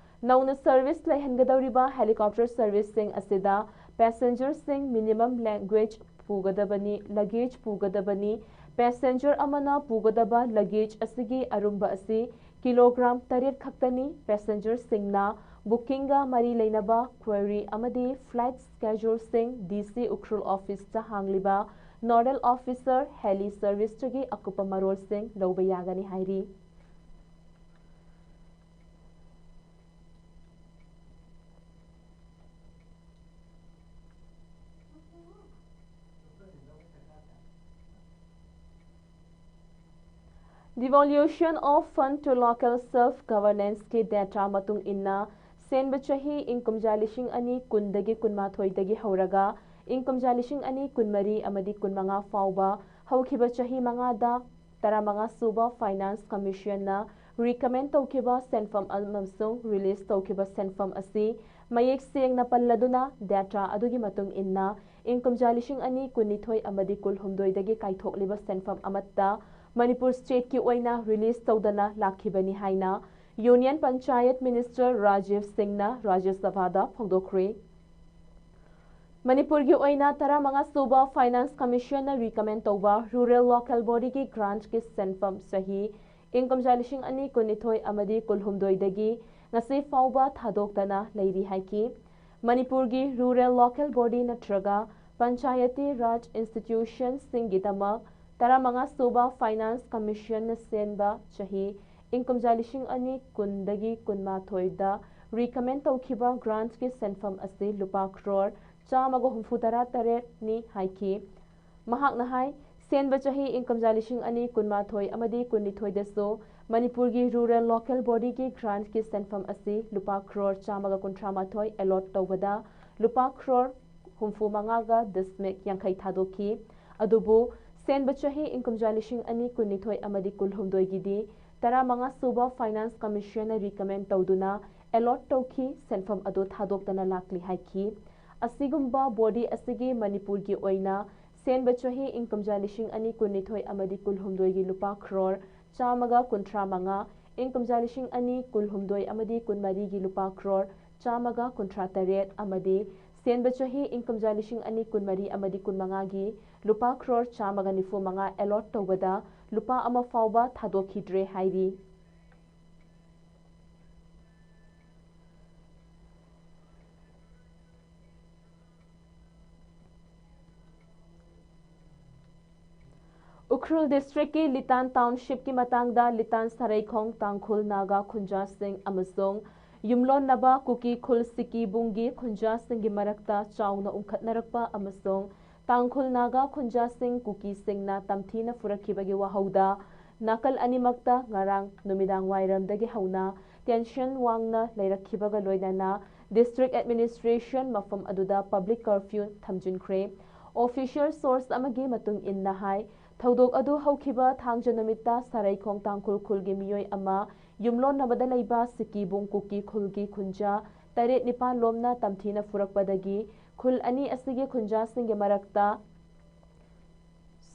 ꯅꯧꯅ service ꯂꯩꯍꯟꯒꯗꯧꯔꯤꯕ helicopter serviceꯁꯤꯡ ꯑꯁꯤꯗ passengerꯁꯤꯡ minimum luggage ꯄꯨꯒꯗꯕꯅꯤ, luggage ꯄꯨꯒꯗꯕꯅꯤ꯫ Passenger ꯑꯃꯅ ꯄꯨꯒꯗꯕ luggage ꯑꯁꯤꯒꯤ ꯑꯔꯨꯝꯕ ꯑꯁꯤ ꯀꯤꯂꯣꯒ꯭ꯔꯥꯝ ꯇꯔꯦꯠ ꯈꯛꯇꯅꯤ꯫ Passengerꯁꯤꯡꯅ bookingꯒ ꯃꯔꯤ ꯂꯩꯅꯕ query ꯑꯃꯗꯤ flight scheduleꯁꯤꯡ ꯗꯤ ꯁꯤ ꯎꯈ꯭ꯔꯨꯜ officeꯇ ꯍꯥꯡꯂꯤꯕ nodal officer heli serviceꯇꯒꯤ ꯑꯀꯨꯞꯄ ꯃꯔꯣꯜꯁꯤꯡ ꯂꯧꯕ ꯌꯥꯒꯅꯤ ꯍꯥꯏꯔꯤ꯫ Devolution of Fund to Local Self Governanceꯀꯤ data ꯃꯇꯨꯡ ꯏꯟꯅ, ꯁꯦꯟꯕ ꯆꯍꯤ ꯏꯪ ꯀꯨꯝꯖꯥ ꯂꯤꯁꯤꯡ ꯑꯅꯤ ꯀꯨꯟꯗꯒꯤ ꯀꯨꯟꯃꯥꯊꯣꯏꯗꯒꯤ ꯍꯧꯔꯒ ꯏꯪ ꯀꯨꯝꯖꯥ ꯂꯤꯁꯤꯡ ꯑꯅꯤ ꯀꯨꯟꯃꯔꯤ ꯑꯃꯗꯤ ꯀꯨꯟꯃꯉꯥ ꯐꯥꯎꯕ ꯍꯧꯈꯤꯕ ꯆꯍꯤ ꯃꯉꯥꯗ ꯇꯔꯥꯃꯉꯥ ꯁꯨꯕ Finance Commissionꯅ recommend ꯇꯧꯈꯤꯕ ꯁꯦꯟꯐꯝ ꯑꯃꯁꯨꯡ release ꯇꯧꯈꯤꯕ ꯁꯦꯟꯐꯝ ꯑꯁꯤ ꯃꯌꯦꯛ ꯁꯦꯡꯅ ꯄꯜꯂꯗꯨꯅ, data ꯑꯗꯨꯒꯤ ꯃꯇꯨꯡ ꯏꯟꯅ ꯏꯪ ꯀꯨꯝꯖꯥ ꯂꯤꯁꯤꯡ ꯑꯅꯤ ꯀꯨꯟꯅꯤꯊꯣꯏ ꯑꯃꯗꯤ ꯀꯨꯟꯍꯨꯝꯗꯣꯏꯗꯒꯤ ꯀꯥꯏꯊꯣꯛꯂꯤꯕ ꯁꯦꯟꯐꯝ ꯑꯃꯠꯇ ꯃꯅꯤꯄꯨꯔ stateꯀꯤ ꯑꯣꯏꯅ release ꯇꯧꯗꯅ ꯂꯥꯛꯈꯤꯕꯅꯤ ꯍꯥꯏꯅ Union Panchayat Minister ꯔꯥꯖꯤꯕ ꯁꯤꯡꯅ ꯔꯥꯖ꯭ꯌ ꯁꯚꯥꯗ ꯐꯣꯡꯗꯣꯛꯈ꯭ꯔꯦ꯫ ꯃꯅꯤꯄꯨꯔꯒꯤ ꯑꯣꯏꯅ ꯇꯔꯥꯃꯉꯥ ꯁꯨꯕ Finance Commissionꯅ recommend ꯇꯧꯕ Rural Local Bodyꯒꯤ grantꯀꯤ ꯁꯦꯟꯐꯝ ꯆꯍꯤ ꯏꯪ ꯀꯨꯝꯖꯥ ꯂꯤꯁꯤꯡ ꯑꯅꯤ ꯀꯨꯟꯅꯤꯊꯣꯏ ꯑꯃꯗꯤ ꯀꯨꯟꯍꯨꯝꯗꯣꯏꯗꯒꯤ ꯉꯁꯤ ꯐꯥꯎꯕ ꯊꯥꯗꯣꯛꯇꯅ ꯂꯩꯔꯤ ꯍꯥꯏꯈꯤ꯫ ꯃꯅꯤꯄꯨꯔꯒꯤ Rural Local Body ꯅꯠꯇ꯭ꯔꯒ Panchayati Raj Institutionꯁꯤꯡꯒꯤꯗꯃꯛ ꯇꯔꯥꯃꯉꯥ ꯁꯨꯕ Finance Commissionꯅ ꯁꯦꯝꯕ ꯆꯍꯤ ꯏꯪ ꯀꯨꯝꯖꯥ ꯂꯤꯁꯤꯡ ꯑꯅꯤ ꯀꯨꯟꯗꯒꯤ ꯀꯨꯟꯃꯥꯊꯣꯏꯗ recommend ꯇꯧꯈꯤꯕ grantꯀꯤ ꯁꯦꯟꯐꯝ ꯑꯁꯤ ꯂꯨꯄꯥ ꯀ꯭ꯔꯣꯔ ꯆꯥꯝꯃꯒ ꯍꯨꯝꯐꯨ ꯇꯔꯥ ꯇꯔꯦꯠꯅꯤ ꯍꯥꯏꯈꯤ꯫ ꯃꯍꯥꯛꯅ ꯍꯥꯏ, ꯁꯦꯟꯕ ꯆꯍꯤ ꯏꯪ ꯀꯨꯝꯖꯥ ꯂꯤꯁꯤꯡ ꯑꯅꯤ ꯀꯨꯟꯃꯥꯊꯣꯏ ꯑꯃꯗꯤ ꯀꯨꯟꯅꯤꯊꯣꯏꯗꯁꯨ ꯃꯅꯤꯄꯨꯔꯒꯤ Rural Local Bodyꯒꯤ grantꯀꯤ ꯁꯦꯟꯐꯝ ꯑꯁꯤ ꯂꯨꯄꯥ ꯀ꯭ꯔꯣꯔ ꯆꯥꯝꯃꯒ ꯀꯨꯟꯊ꯭ꯔꯥ ꯃꯥꯊꯣꯏ allot ꯇꯧꯕꯗ ꯂꯨꯄꯥ ꯀ꯭ꯔꯣꯔ ꯍꯨꯝꯐꯨ ꯃꯉꯥꯒ ꯗꯁꯃꯤꯛ ꯌꯥꯡꯈꯩ ꯊꯥꯗꯣꯛꯈꯤ꯫ ꯑꯗꯨꯕꯨ ꯁꯦꯟꯕ ꯆꯍꯤ ꯏꯪ ꯀꯨꯝꯖꯥ ꯂꯤꯁꯤꯡ ꯑꯅꯤ ꯀꯨꯟꯅꯤꯊꯣꯏ ꯑꯃꯗꯤ ꯀꯨꯟꯍꯨꯝꯗꯣꯏꯒꯤꯗꯤ ꯇꯔꯥꯃꯉꯥ ꯁꯨꯕ Finance Commissionꯅ recommend ꯇꯧꯗꯨꯅ allot ꯇꯧꯈꯤ, ꯁꯦꯟꯐꯝ ꯑꯗꯨ ꯊꯥꯗꯣꯛꯇꯅ ꯂꯥꯛꯂꯤ ꯍꯥꯏꯈꯤ꯫ ꯑꯁꯤꯒꯨꯝꯕ body ꯑꯁꯤꯒꯤ ꯃꯅꯤꯄꯨꯔꯒꯤ ꯑꯣꯏꯅ ꯁꯦꯟꯕ ꯆꯍꯤ ꯏꯪ ꯀꯨꯝꯖꯥ ꯂꯤꯁꯤꯡ ꯑꯅꯤ ꯀꯨꯟꯅꯤꯊꯣꯏ ꯑꯃꯗꯤ ꯀꯨꯟꯍꯨꯝꯗꯣꯏꯒꯤ ꯂꯨꯄꯥ ꯀ꯭ꯔꯣꯔ ꯆꯥꯝꯃꯒ ꯀꯨꯟꯊ꯭ꯔꯥ ꯃꯉꯥ, ꯏꯪ ꯀꯨꯝꯖꯥ ꯂꯤꯁꯤꯡ ꯑꯅꯤ ꯀꯨꯟꯍꯨꯝꯗꯣꯏ ꯑꯃꯗꯤ ꯀꯨꯟꯃꯔꯤꯒꯤ ꯂꯨꯄꯥ ꯀ꯭ꯔꯣꯔ ꯆꯥꯝꯃꯒ ꯀꯨꯟꯊ꯭ꯔꯥ ꯇꯔꯦꯠ ꯑꯃꯗꯤ ꯁꯦꯟꯕ ꯆꯍꯤ ꯏꯪ ꯀꯨꯝꯖꯥ ꯂꯤꯁꯤꯡ ꯑꯅꯤ ꯀꯨꯟꯃꯔꯤ ꯑꯃꯗꯤ ꯀꯨꯟꯃꯉꯥꯒꯤ ꯂꯨꯄꯥ ꯀ꯭ꯔꯣꯔ ꯆꯥꯝꯃꯒ ꯅꯤꯐꯨ ꯃꯉꯥ allot ꯇꯧꯕꯗ ꯂꯨꯄꯥ ꯑꯃ ꯐꯥꯎꯕ ꯊꯥꯗꯣꯛꯈꯤꯗ꯭ꯔꯦ ꯍꯥꯏꯔꯤ꯫ ꯎꯈ꯭ꯔꯨꯜ districtꯀꯤ ꯂꯤꯇꯥꯟ townshipꯀꯤ ꯃꯇꯥꯡꯗ ꯂꯤꯇꯥꯟ ꯁꯔꯩꯈꯣꯡ ꯇꯥꯡꯈꯨꯜ ꯅꯥꯒꯥ ꯈꯨꯟꯖꯥꯁꯤꯡ ꯑꯃꯁꯨꯡ ꯌꯨꯝꯂꯣꯟꯅꯕ ꯀꯨꯀꯤ ꯈꯨꯜ ꯁꯤꯀꯤꯕꯨꯡꯒꯤ ꯈꯨꯟꯖꯥꯁꯤꯡꯒꯤ ꯃꯔꯛꯇ ꯆꯥꯎꯅ ꯎꯪꯈꯠꯅꯔꯛꯄ ꯑꯃꯁꯨꯡ ꯇꯥꯡꯈꯨꯜ ꯅꯥꯒꯥ ꯈꯨꯟꯖꯥꯁꯤꯡ ꯀꯨꯀꯤꯁꯤꯡꯅ ꯇꯝꯊꯤꯅ ꯐꯨꯔꯛꯈꯤꯕꯒꯤ ꯋꯥꯍꯧꯗ ꯅꯥꯀꯜ ꯑꯅꯤꯃꯛꯇ ꯉꯔꯥꯡ ꯅꯨꯃꯤꯗꯥꯡ ꯋꯥꯏꯔꯝꯗꯒꯤ ꯍꯧꯅ tension ꯋꯥꯡꯅ ꯂꯩꯔꯛꯈꯤꯕꯒ ꯂꯣꯏꯅꯅ District Administration ꯃꯐꯝ ꯑꯗꯨꯗ public curfew ꯊꯝꯖꯤꯟꯈ꯭ꯔꯦ꯫ Official source ꯑꯃꯒꯤ ꯃꯇꯨꯡ ꯏꯟꯅ ꯍꯥꯏ, ꯊꯧꯗꯣꯛ ꯑꯗꯨ ꯍꯧꯈꯤꯕ ꯊꯥꯡꯖ ꯅꯨꯃꯤꯠꯇ ꯁꯔꯩꯈꯣꯡ ꯇꯥꯡꯈꯨꯜ ꯈꯨꯜꯒꯤ ꯃꯤꯑꯣꯏ ꯑꯃ ꯌꯨꯝꯂꯣꯟꯅꯕꯗ ꯂꯩꯕ ꯁꯤꯀꯤꯕꯨꯡ ꯀꯨꯀꯤ ꯈꯨꯜꯒꯤ ꯈꯨꯟꯖꯥ ꯇꯔꯦꯠ ꯅꯤꯄꯥꯟ ꯂꯣꯝꯅ ꯇꯝꯊꯤꯅ ꯐꯨꯔꯛꯄꯗꯒꯤ ꯈꯨꯜ ꯑꯅꯤ ꯑꯁꯤꯒꯤ ꯈꯨꯟꯖꯥꯁꯤꯡꯒꯤ ꯃꯔꯛꯇ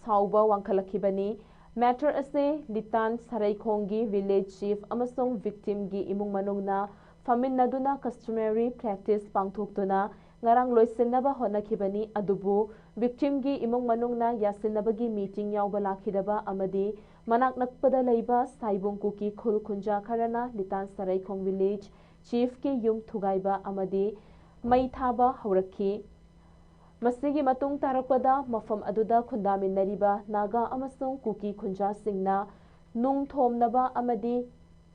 ꯁꯥꯎꯕ ꯋꯥꯡꯈꯠꯂꯛꯈꯤꯕꯅꯤ꯫ Matter ꯑꯁꯤ ꯂꯤꯇꯥꯟ ꯁꯔꯩꯈꯣꯡꯒꯤ village chief ꯑꯃꯁꯨꯡ victimꯒꯤ ꯏꯃꯨꯡ ꯃꯅꯨꯡꯅ ꯐꯝꯃꯤꯟꯅꯗꯨꯅ customary practice ꯄꯥꯡꯊꯣꯛꯇꯨꯅ ꯉꯔꯥꯡ ꯂꯣꯏꯁꯤꯟꯅꯕ ꯍꯣꯠꯅꯈꯤꯕꯅꯤ꯫ ꯑꯗꯨꯕꯨ victimꯒꯤ ꯏꯃꯨꯡ ꯃꯅꯨꯡꯅ ꯌꯥꯁꯤꯟꯅꯕꯒꯤ meeting ꯌꯥꯎꯕ ꯂꯥꯛꯈꯤꯗꯕ ꯑꯃꯗꯤ ꯃꯅꯥꯛ ꯅꯛꯄꯗ ꯂꯩꯕ ꯁꯥꯏꯕꯨꯡ ꯀꯨꯀꯤ ꯈꯨꯜ ꯈꯨꯟꯖꯥ ꯈꯔꯅ ꯂꯤꯇꯥꯟ ꯁꯔꯩꯈꯣꯡ village chiefꯀꯤ ꯌꯨꯝ ꯊꯨꯒꯥꯏꯕ ꯑꯃꯗꯤ ꯃꯩ ꯊꯥꯕ ꯍꯧꯔꯛꯈꯤ꯫ ꯃꯁꯤꯒꯤ ꯃꯇꯨꯡ ꯇꯥꯔꯛꯄꯗ ꯃꯐꯝ ꯑꯗꯨꯗ ꯈꯨꯟꯗꯥꯃꯤꯟꯅꯔꯤꯕ ꯅꯥꯒꯥ ꯑꯃꯁꯨꯡ ꯀꯨꯀꯤ ꯈꯨꯟꯖꯥꯁꯤꯡꯅ ꯅꯨꯡ ꯊꯣꯝꯅꯕ ꯑꯃꯗꯤ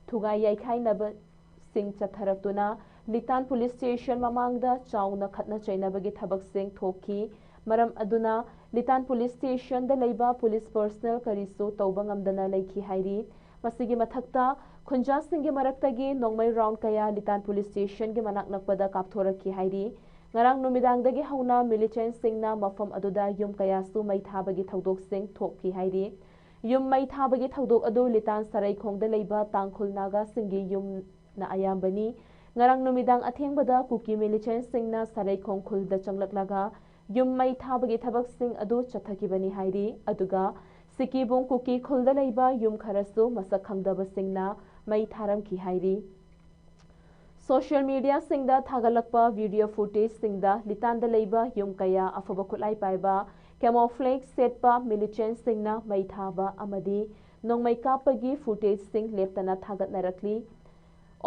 ꯊꯨꯒꯥꯏ ꯌꯩꯈꯥꯏꯅꯕꯁꯤꯡ ꯆꯠꯊꯔꯛꯇꯨꯅ ꯂꯤꯇꯥꯟ police station ꯃꯃꯥꯡꯗ ꯆꯥꯎꯅ ꯈꯠꯅ ꯆꯩꯅꯕꯒꯤ ꯊꯕꯛꯁꯤꯡ ꯊꯣꯛꯈꯤ꯫ ꯃꯔꯝ ꯑꯗꯨꯅ ꯂꯤꯇꯥꯟ police stationꯗ ꯂꯩꯕ police personnel ꯀꯔꯤꯁꯨ ꯇꯧꯕ ꯉꯝꯗꯅ ꯂꯩꯈꯤ ꯍꯥꯏꯔꯤ꯫ ꯃꯁꯤꯒꯤ ꯃꯊꯛꯇ ꯈꯨꯟꯖꯥꯁꯤꯡꯒꯤ ꯃꯔꯛꯇꯒꯤ ꯅꯣꯡꯃꯩ round ꯀꯌꯥ ꯂꯤꯇꯥꯟ police stationꯒꯤ ꯃꯅꯥꯛ ꯅꯛꯄꯗ ꯀꯥꯞꯊꯣꯔꯛꯈꯤ ꯍꯥꯏꯔꯤ꯫ ꯉꯔꯥꯡ ꯅꯨꯃꯤꯗꯥꯡꯗꯒꯤ ꯍꯧꯅ militantꯁꯤꯡꯅ ꯃꯐꯝ ꯑꯗꯨꯗ ꯌꯨꯝ ꯀꯌꯥꯁꯨ ꯃꯩ ꯊꯥꯕꯒꯤ ꯊꯧꯗꯣꯛꯁꯤꯡ ꯊꯣꯛꯈꯤ ꯍꯥꯏꯔꯤ꯫ ꯌꯨꯝ ꯃꯩ ꯊꯥꯕꯒꯤ ꯊꯧꯗꯣꯛ ꯑꯗꯨ ꯂꯤꯇꯥꯟ ꯁꯔꯩꯈꯣꯡꯗ ꯂꯩꯕ ꯇꯥꯡꯈꯨꯜ ꯅꯥꯒꯥꯁꯤꯡꯒꯤ ꯌꯨꯝꯅ ꯑꯌꯥꯝꯕꯅꯤ꯫ ꯉꯔꯥꯡ ꯅꯨꯃꯤꯗꯥꯡ ꯑꯊꯦꯡꯕꯗ ꯀꯨꯀꯤ militantꯁꯤꯡꯅ ꯁꯔꯩꯈꯣꯡ ꯈꯨꯜꯗ ꯆꯪꯂꯛꯂꯒ ꯌꯨꯝ ꯃꯩ ꯊꯥꯕꯒꯤ ꯊꯕꯛꯁꯤꯡ ꯑꯗꯨ ꯆꯠꯊꯈꯤꯕꯅꯤ ꯍꯥꯏꯔꯤ꯫ ꯑꯗꯨꯒ ꯁꯤꯀꯤꯕꯨꯡ ꯀꯨꯀꯤ ꯈꯨꯜꯗ ꯂꯩꯕ ꯌꯨꯝ ꯈꯔꯁꯨ ꯃꯁꯛ ꯈꯪꯗꯕꯁꯤꯡꯅ ꯃꯩ ꯊꯥꯔꯝꯈꯤ ꯍꯥꯏꯔꯤ꯫ Social mediaꯁꯤꯡꯗ ꯊꯥꯒꯠꯂꯛꯄ video footageꯁꯤꯡꯗ ꯂꯤꯇꯥꯟꯗ ꯂꯩꯕ ꯌꯨꯝ ꯀꯌꯥ ꯑꯐꯕ ꯈꯨꯠꯂꯥꯏ ꯄꯥꯏꯕ camouflage ꯁꯦꯠꯄ militantꯁꯤꯡꯅ ꯃꯩ ꯊꯥꯕ ꯑꯃꯗꯤ ꯅꯣꯡꯃꯩ ꯀꯥꯞꯄꯒꯤ footageꯁꯤꯡ ꯂꯦꯞꯇꯅ ꯊꯥꯒꯠꯅꯔꯛꯂꯤ꯫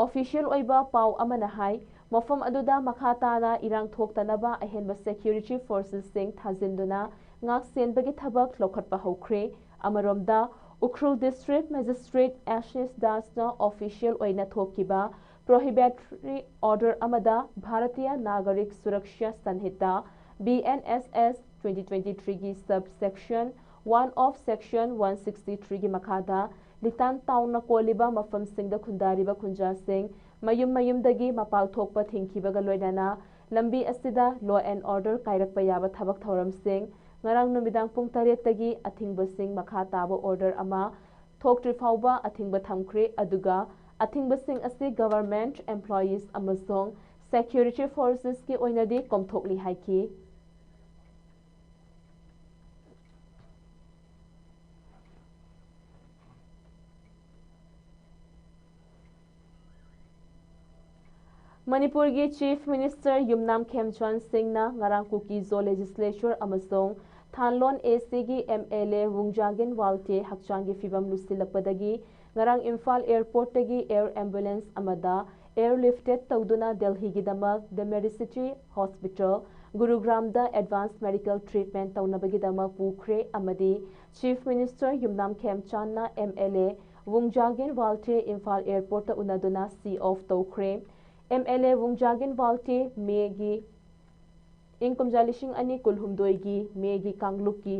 Official ꯑꯣꯏꯕ ꯄꯥꯎ ꯑꯃꯅ ꯍꯥꯏ, ꯃꯐꯝ ꯑꯗꯨꯗ ꯃꯈꯥ ꯇꯥꯅ ꯏꯔꯥꯡ ꯊꯣꯛꯇꯅꯕ ꯑꯍꯦꯟꯕ security forcesꯁꯤꯡ ꯊꯥꯖꯤꯟꯗꯨꯅ ꯉꯥꯛ ꯁꯦꯟꯕꯒꯤ ꯊꯕꯛ ꯂꯧꯈꯠꯄ ꯍꯧꯈ꯭ꯔꯦ꯫ ꯑꯃꯔꯣꯝꯗ, ꯎꯈ꯭ꯔꯨꯜ District Magistrate ꯑꯦꯁꯤꯁ ꯗꯥꯁꯅ official ꯑꯣꯏꯅ ꯊꯣꯛꯈꯤꯕ prohibitory order ꯑꯃꯗ Bharatiya ꯅꯥꯒꯔꯤꯛ ꯁꯨꯔꯛꯁ꯭ꯌꯥ ꯁꯟꯍꯤꯇꯥ, BNSS twenty twenty-threeꯒꯤ subsection one of section one sixty-threeꯒꯤ ꯃꯈꯥꯗ ꯂꯤꯇꯥꯟ ꯇꯥꯎꯟꯅ ꯀꯣꯜꯂꯤꯕ ꯃꯐꯝꯁꯤꯡꯗ ꯈꯨꯟꯗꯥꯔꯤꯕ ꯈꯨꯟꯖꯥꯁꯤꯡ ꯃꯌꯨꯝ ꯃꯌꯨꯝꯗꯒꯤ ꯃꯄꯥꯜ ꯊꯣꯛꯄ ꯊꯤꯡꯈꯤꯕꯒ ꯂꯣꯏꯅꯅ ꯂꯝꯕꯤ ꯑꯁꯤꯗ law and order ꯀꯥꯏꯔꯛꯄ ꯌꯥꯕ ꯊꯕꯛ ꯊꯧꯔꯝꯁꯤꯡ ꯉꯔꯥꯡ ꯅꯨꯃꯤꯗꯥꯡ ꯄꯨꯡ ꯇꯔꯦꯠꯇꯒꯤ ꯑꯊꯤꯡꯕꯁꯤꯡ ꯃꯈꯥ ꯇꯥꯕ order ꯑꯃ ꯊꯣꯛꯇ꯭ꯔꯤ ꯐꯥꯎꯕ ꯑꯊꯤꯡꯕ ꯊꯝꯈ꯭ꯔꯦ꯫ ꯑꯗꯨꯒ ꯑꯊꯤꯡꯕꯁꯤꯡ ꯑꯁꯤ government employees ꯑꯃꯁꯨꯡ security forcesꯀꯤ ꯑꯣꯏꯅꯗꯤ ꯀꯣꯝꯊꯣꯛꯂꯤ ꯍꯥꯏꯈꯤ꯫ ꯃꯅꯤꯄꯨꯔꯒꯤ Chief Minister ꯌꯨꯝꯅꯥꯝ ꯈꯦꯝꯆꯥꯟ ꯁꯤꯡꯅ ꯉꯔꯥꯡ ꯀꯨꯀꯤ-ꯖꯣ legislature ꯑꯃꯁꯨꯡ ꯊꯥꯟꯂꯣꯟ ACꯒꯤ MLA ꯋꯨꯡꯖꯥꯒꯤꯟ ꯋꯥꯜꯇꯦ ꯍꯛꯆꯥꯡꯒꯤ ꯐꯤꯕꯝ ꯂꯨꯁꯤꯜꯂꯛꯄꯗꯒꯤ ꯉꯔꯥꯡ ꯏꯝꯐꯥꯜ airportꯇꯒꯤ air ambulance ꯑꯃꯗ airlifted ꯇꯧꯗꯨꯅ ꯗꯦꯜꯍꯤꯒꯤꯗꯃꯛ The Medicity Hospital, ꯒꯨꯔꯨꯒ꯭ꯔꯥꯝꯗ advance medical treatment ꯇꯧꯅꯕꯒꯤꯗꯃꯛ ꯄꯨꯈ꯭ꯔꯦ ꯑꯃꯗꯤ Chief Minister ꯌꯨꯝꯅꯥꯝ ꯈꯦꯝꯆꯥꯟꯅ MLA ꯋꯨꯡꯖꯥꯒꯤꯟ ꯋꯥꯜꯇꯦ ꯏꯝꯐꯥꯜ airportꯇ ꯎꯅꯗꯨꯅ see off ꯇꯧꯈ꯭ꯔꯦ꯫ MLA ꯋꯨꯡꯖꯥꯒꯤꯟ ꯋꯥꯜꯇꯦ ꯃꯦꯒꯤ, ꯏꯪ ꯀꯨꯝꯖꯥ ꯂꯤꯁꯤꯡ ꯑꯅꯤ ꯀꯨꯟꯍꯨꯝꯗꯣꯏꯒꯤ ꯃꯦꯒꯤ ꯀꯥꯡꯂꯨꯞꯀꯤ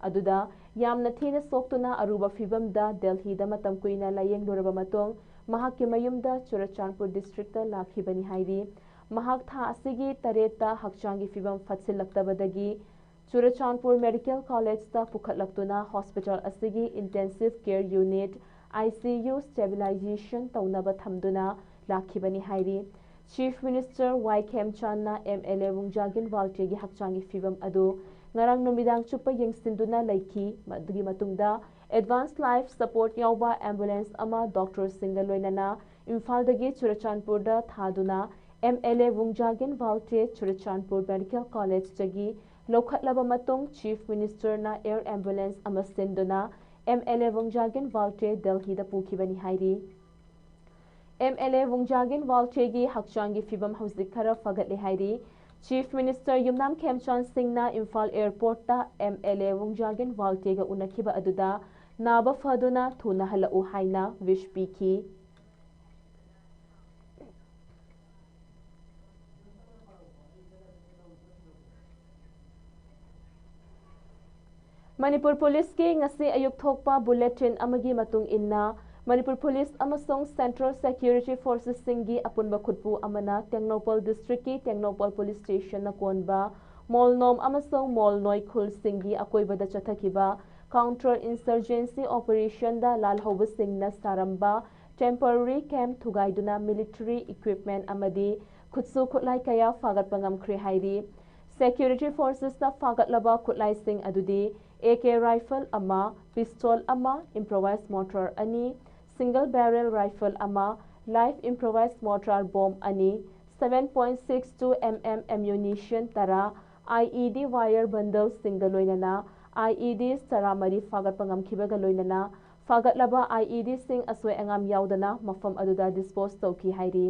ꯑꯗꯨꯗ ꯌꯥꯝꯅ ꯊꯤꯅ ꯁꯣꯛꯇꯨꯅ ꯑꯔꯨꯕ ꯐꯤꯕꯝꯗ ꯗꯦꯜꯍꯤꯗ ꯃꯇꯝ ꯀꯨꯏꯅ ꯂꯥꯌꯦꯡꯂꯨꯔꯕ ꯃꯇꯨꯡ ꯃꯍꯥꯛꯀꯤ ꯃꯌꯨꯝꯗ ꯆꯨꯔꯆꯥꯟꯄꯨꯔ districtꯇ ꯂꯥꯛꯈꯤꯕꯅꯤ ꯍꯥꯏꯔꯤ꯫ ꯃꯍꯥꯛ ꯊꯥ ꯑꯁꯤꯒꯤ ꯇꯔꯦꯠꯇ ꯍꯛꯆꯥꯡꯒꯤ ꯐꯤꯕꯝ ꯐꯠꯁꯤꯜꯂꯛꯇꯕꯗꯒꯤ ꯆꯨꯔꯆꯥꯟꯄꯨꯔ Medical Collegeꯇ ꯄꯨꯈꯠꯂꯛꯇꯨꯅ hospital ꯑꯁꯤꯒꯤ intensive care unit, ICU, stabilization ꯇꯧꯅꯕ ꯊꯝꯗꯨꯅ ꯂꯥꯛꯈꯤꯕꯅꯤ ꯍꯥꯏꯔꯤ꯫ Chief Minister ꯋꯥꯏ ꯈꯦꯝꯆꯥꯟꯅ MLA ꯋꯨꯡꯖꯥꯒꯤꯟ ꯋꯥꯜꯇꯦꯒꯤ ꯍꯛꯆꯥꯡꯒꯤ ꯐꯤꯕꯝ ꯑꯗꯨ ꯉꯔꯥꯡ ꯅꯨꯃꯤꯗꯥꯡ ꯆꯨꯞꯄ ꯌꯦꯡꯁꯤꯟꯗꯨꯅ ꯂꯩꯈꯤ꯫ ꯃꯗꯨꯒꯤ ꯃꯇꯨꯡꯗ advance life support ꯌꯥꯎꯕ ambulance ꯑꯃ doctorꯁꯤꯡꯒ ꯂꯣꯏꯅꯅ ꯏꯝꯐꯥꯜꯗꯒꯤ ꯆꯨꯔꯆꯥꯟꯄꯨꯔꯗ ꯊꯥꯗꯨꯅ MLA ꯋꯨꯡꯖꯥꯒꯤꯟ ꯋꯥꯜꯇꯦ ꯆꯨꯔꯆꯥꯟꯄꯨꯔ Medical Collegeꯇꯒꯤ ꯂꯧꯈꯠꯂꯕ ꯃꯇꯨꯡ Chief Ministerꯅ air ambulance ꯑꯃ ꯁꯤꯟꯗꯨꯅ MLA ꯋꯨꯡꯖꯥꯒꯤꯟ ꯋꯥꯜꯇꯦ ꯗꯦꯜꯍꯤꯗ ꯄꯨꯈꯤꯕꯅꯤ ꯍꯥꯏꯔꯤ꯫ MLA ꯋꯨꯡꯖꯥꯒꯤꯟ ꯋꯥꯜꯇꯦꯒꯤ ꯍꯛꯆꯥꯡꯒꯤ ꯐꯤꯕꯝ ꯍꯧꯖꯤꯛ ꯈꯔ ꯐꯒꯠꯂꯦ ꯍꯥꯏꯔꯤ꯫ Chief Minister ꯌꯨꯝꯅꯥꯝ ꯈꯦꯝꯆꯥꯟ ꯁꯤꯡꯅ ꯏꯝꯐꯥꯜ airportꯇ MLA ꯋꯨꯡꯖꯥꯒꯤꯟ ꯋꯥꯜꯇꯦꯒ ꯎꯅꯈꯤꯕ ꯑꯗꯨꯗ ꯅꯥꯕ ꯐꯗꯨꯅ ꯊꯨꯅ ꯍꯜꯂꯛꯎ ꯍꯥꯏꯅ wish ꯄꯤꯈꯤ꯫ ꯃꯅꯤꯄꯨꯔ ꯄꯨꯂꯤꯁꯀꯤ ꯉꯁꯤ ꯑꯌꯨꯛ ꯊꯣꯛꯄ bulletin ꯑꯃꯒꯤ ꯃꯇꯨꯡ ꯏꯟꯅ, ꯃꯅꯤꯄꯨꯔ ꯄꯨꯂꯤꯁ ꯑꯃꯁꯨꯡ ꯁꯦꯟꯇ꯭ꯔꯦꯜ ꯁꯦꯀ꯭ꯌꯨꯔꯤꯇꯤ ꯐꯣꯔꯁꯦꯁꯁꯤꯡꯒꯤ ꯑꯄꯨꯟꯕ ꯈꯨꯠꯄꯨ ꯑꯃꯅ ꯇꯦꯡꯅꯧꯄꯜ ꯗꯤꯁꯇ꯭ꯔꯤꯛꯀꯤ ꯇꯦꯡꯅꯧꯄꯜ ꯄꯨꯂꯤꯁ ꯁ꯭ꯇꯦꯁꯟꯅ ꯀꯣꯟꯕ ꯃꯣꯜꯅꯣꯝ ꯑꯃꯁꯨꯡ ꯃꯣꯜꯅꯣꯏ ꯈꯨꯜꯁꯤꯡꯒꯤ ꯑꯀꯣꯏꯕꯗ ꯆꯠꯊꯈꯤꯕ ꯀꯥꯎꯟꯇꯔ ꯏꯟꯁꯔꯖꯦꯟꯁꯤ ꯑꯣꯄꯔꯦꯁꯟꯗ ꯂꯥꯜꯍꯧꯕꯁꯤꯡꯅ ꯁꯥꯔꯝꯕ ꯇꯦꯝꯄꯣꯔꯔꯤ ꯀꯦꯝꯞ ꯊꯨꯒꯥꯏꯗꯨꯅ ꯃꯤꯂꯤꯇꯔꯤ ꯏꯀ꯭ꯋꯤꯞꯃꯦꯟ ꯑꯃꯗꯤ ꯈꯨꯠꯁꯨ ꯈꯨꯠꯂꯥꯏ ꯀꯌꯥ ꯐꯥꯒꯠꯄ ꯉꯝꯈ꯭ꯔꯦ ꯍꯥꯏꯔꯤ꯫ ꯁꯦꯀ꯭ꯌꯨꯔꯤꯇꯤ ꯐꯣꯔꯁꯦꯁꯅ ꯐꯥꯒꯠꯂꯕ ꯈꯨꯠꯂꯥꯏꯁꯤꯡ ꯑꯗꯨꯗꯤ ꯑꯦ ꯀꯦ ꯔꯥꯏꯐꯜ ꯑꯃ, ꯄꯤꯁꯇꯣꯜ ꯑꯃ, ꯏꯝꯄ꯭ꯔꯣꯚꯥꯏꯖ ꯃꯣꯔꯇꯥꯔ ꯑꯅꯤ, ꯁꯤꯡꯒꯜ ꯕꯦꯔꯦꯜ ꯔꯥꯏꯐꯜ ꯑꯃ, ꯂꯥꯏꯚ ꯏꯝꯄ꯭ꯔꯣꯚꯥꯏꯖ ꯃꯣꯔꯇꯥꯔ ꯕꯣꯝ ꯑꯅꯤ, seven point six two M M ammunition ꯇꯔꯥ, I E D wire bundleꯁꯤꯡꯒ ꯂꯣꯏꯅꯅ I E Ds ꯇꯔꯥꯃꯔꯤ ꯐꯥꯒꯠꯄ ꯉꯝꯈꯤꯕꯒ ꯂꯣꯏꯅꯅ ꯐꯥꯒꯠꯂꯕ I E Dꯁꯤꯡ ꯑꯁꯣꯏ ꯑꯉꯥꯝ ꯌꯥꯎꯗꯅ ꯃꯐꯝ ꯑꯗꯨꯗ ꯗꯤꯁꯄꯣꯖ ꯇꯧꯈꯤ ꯍꯥꯏꯔꯤ꯫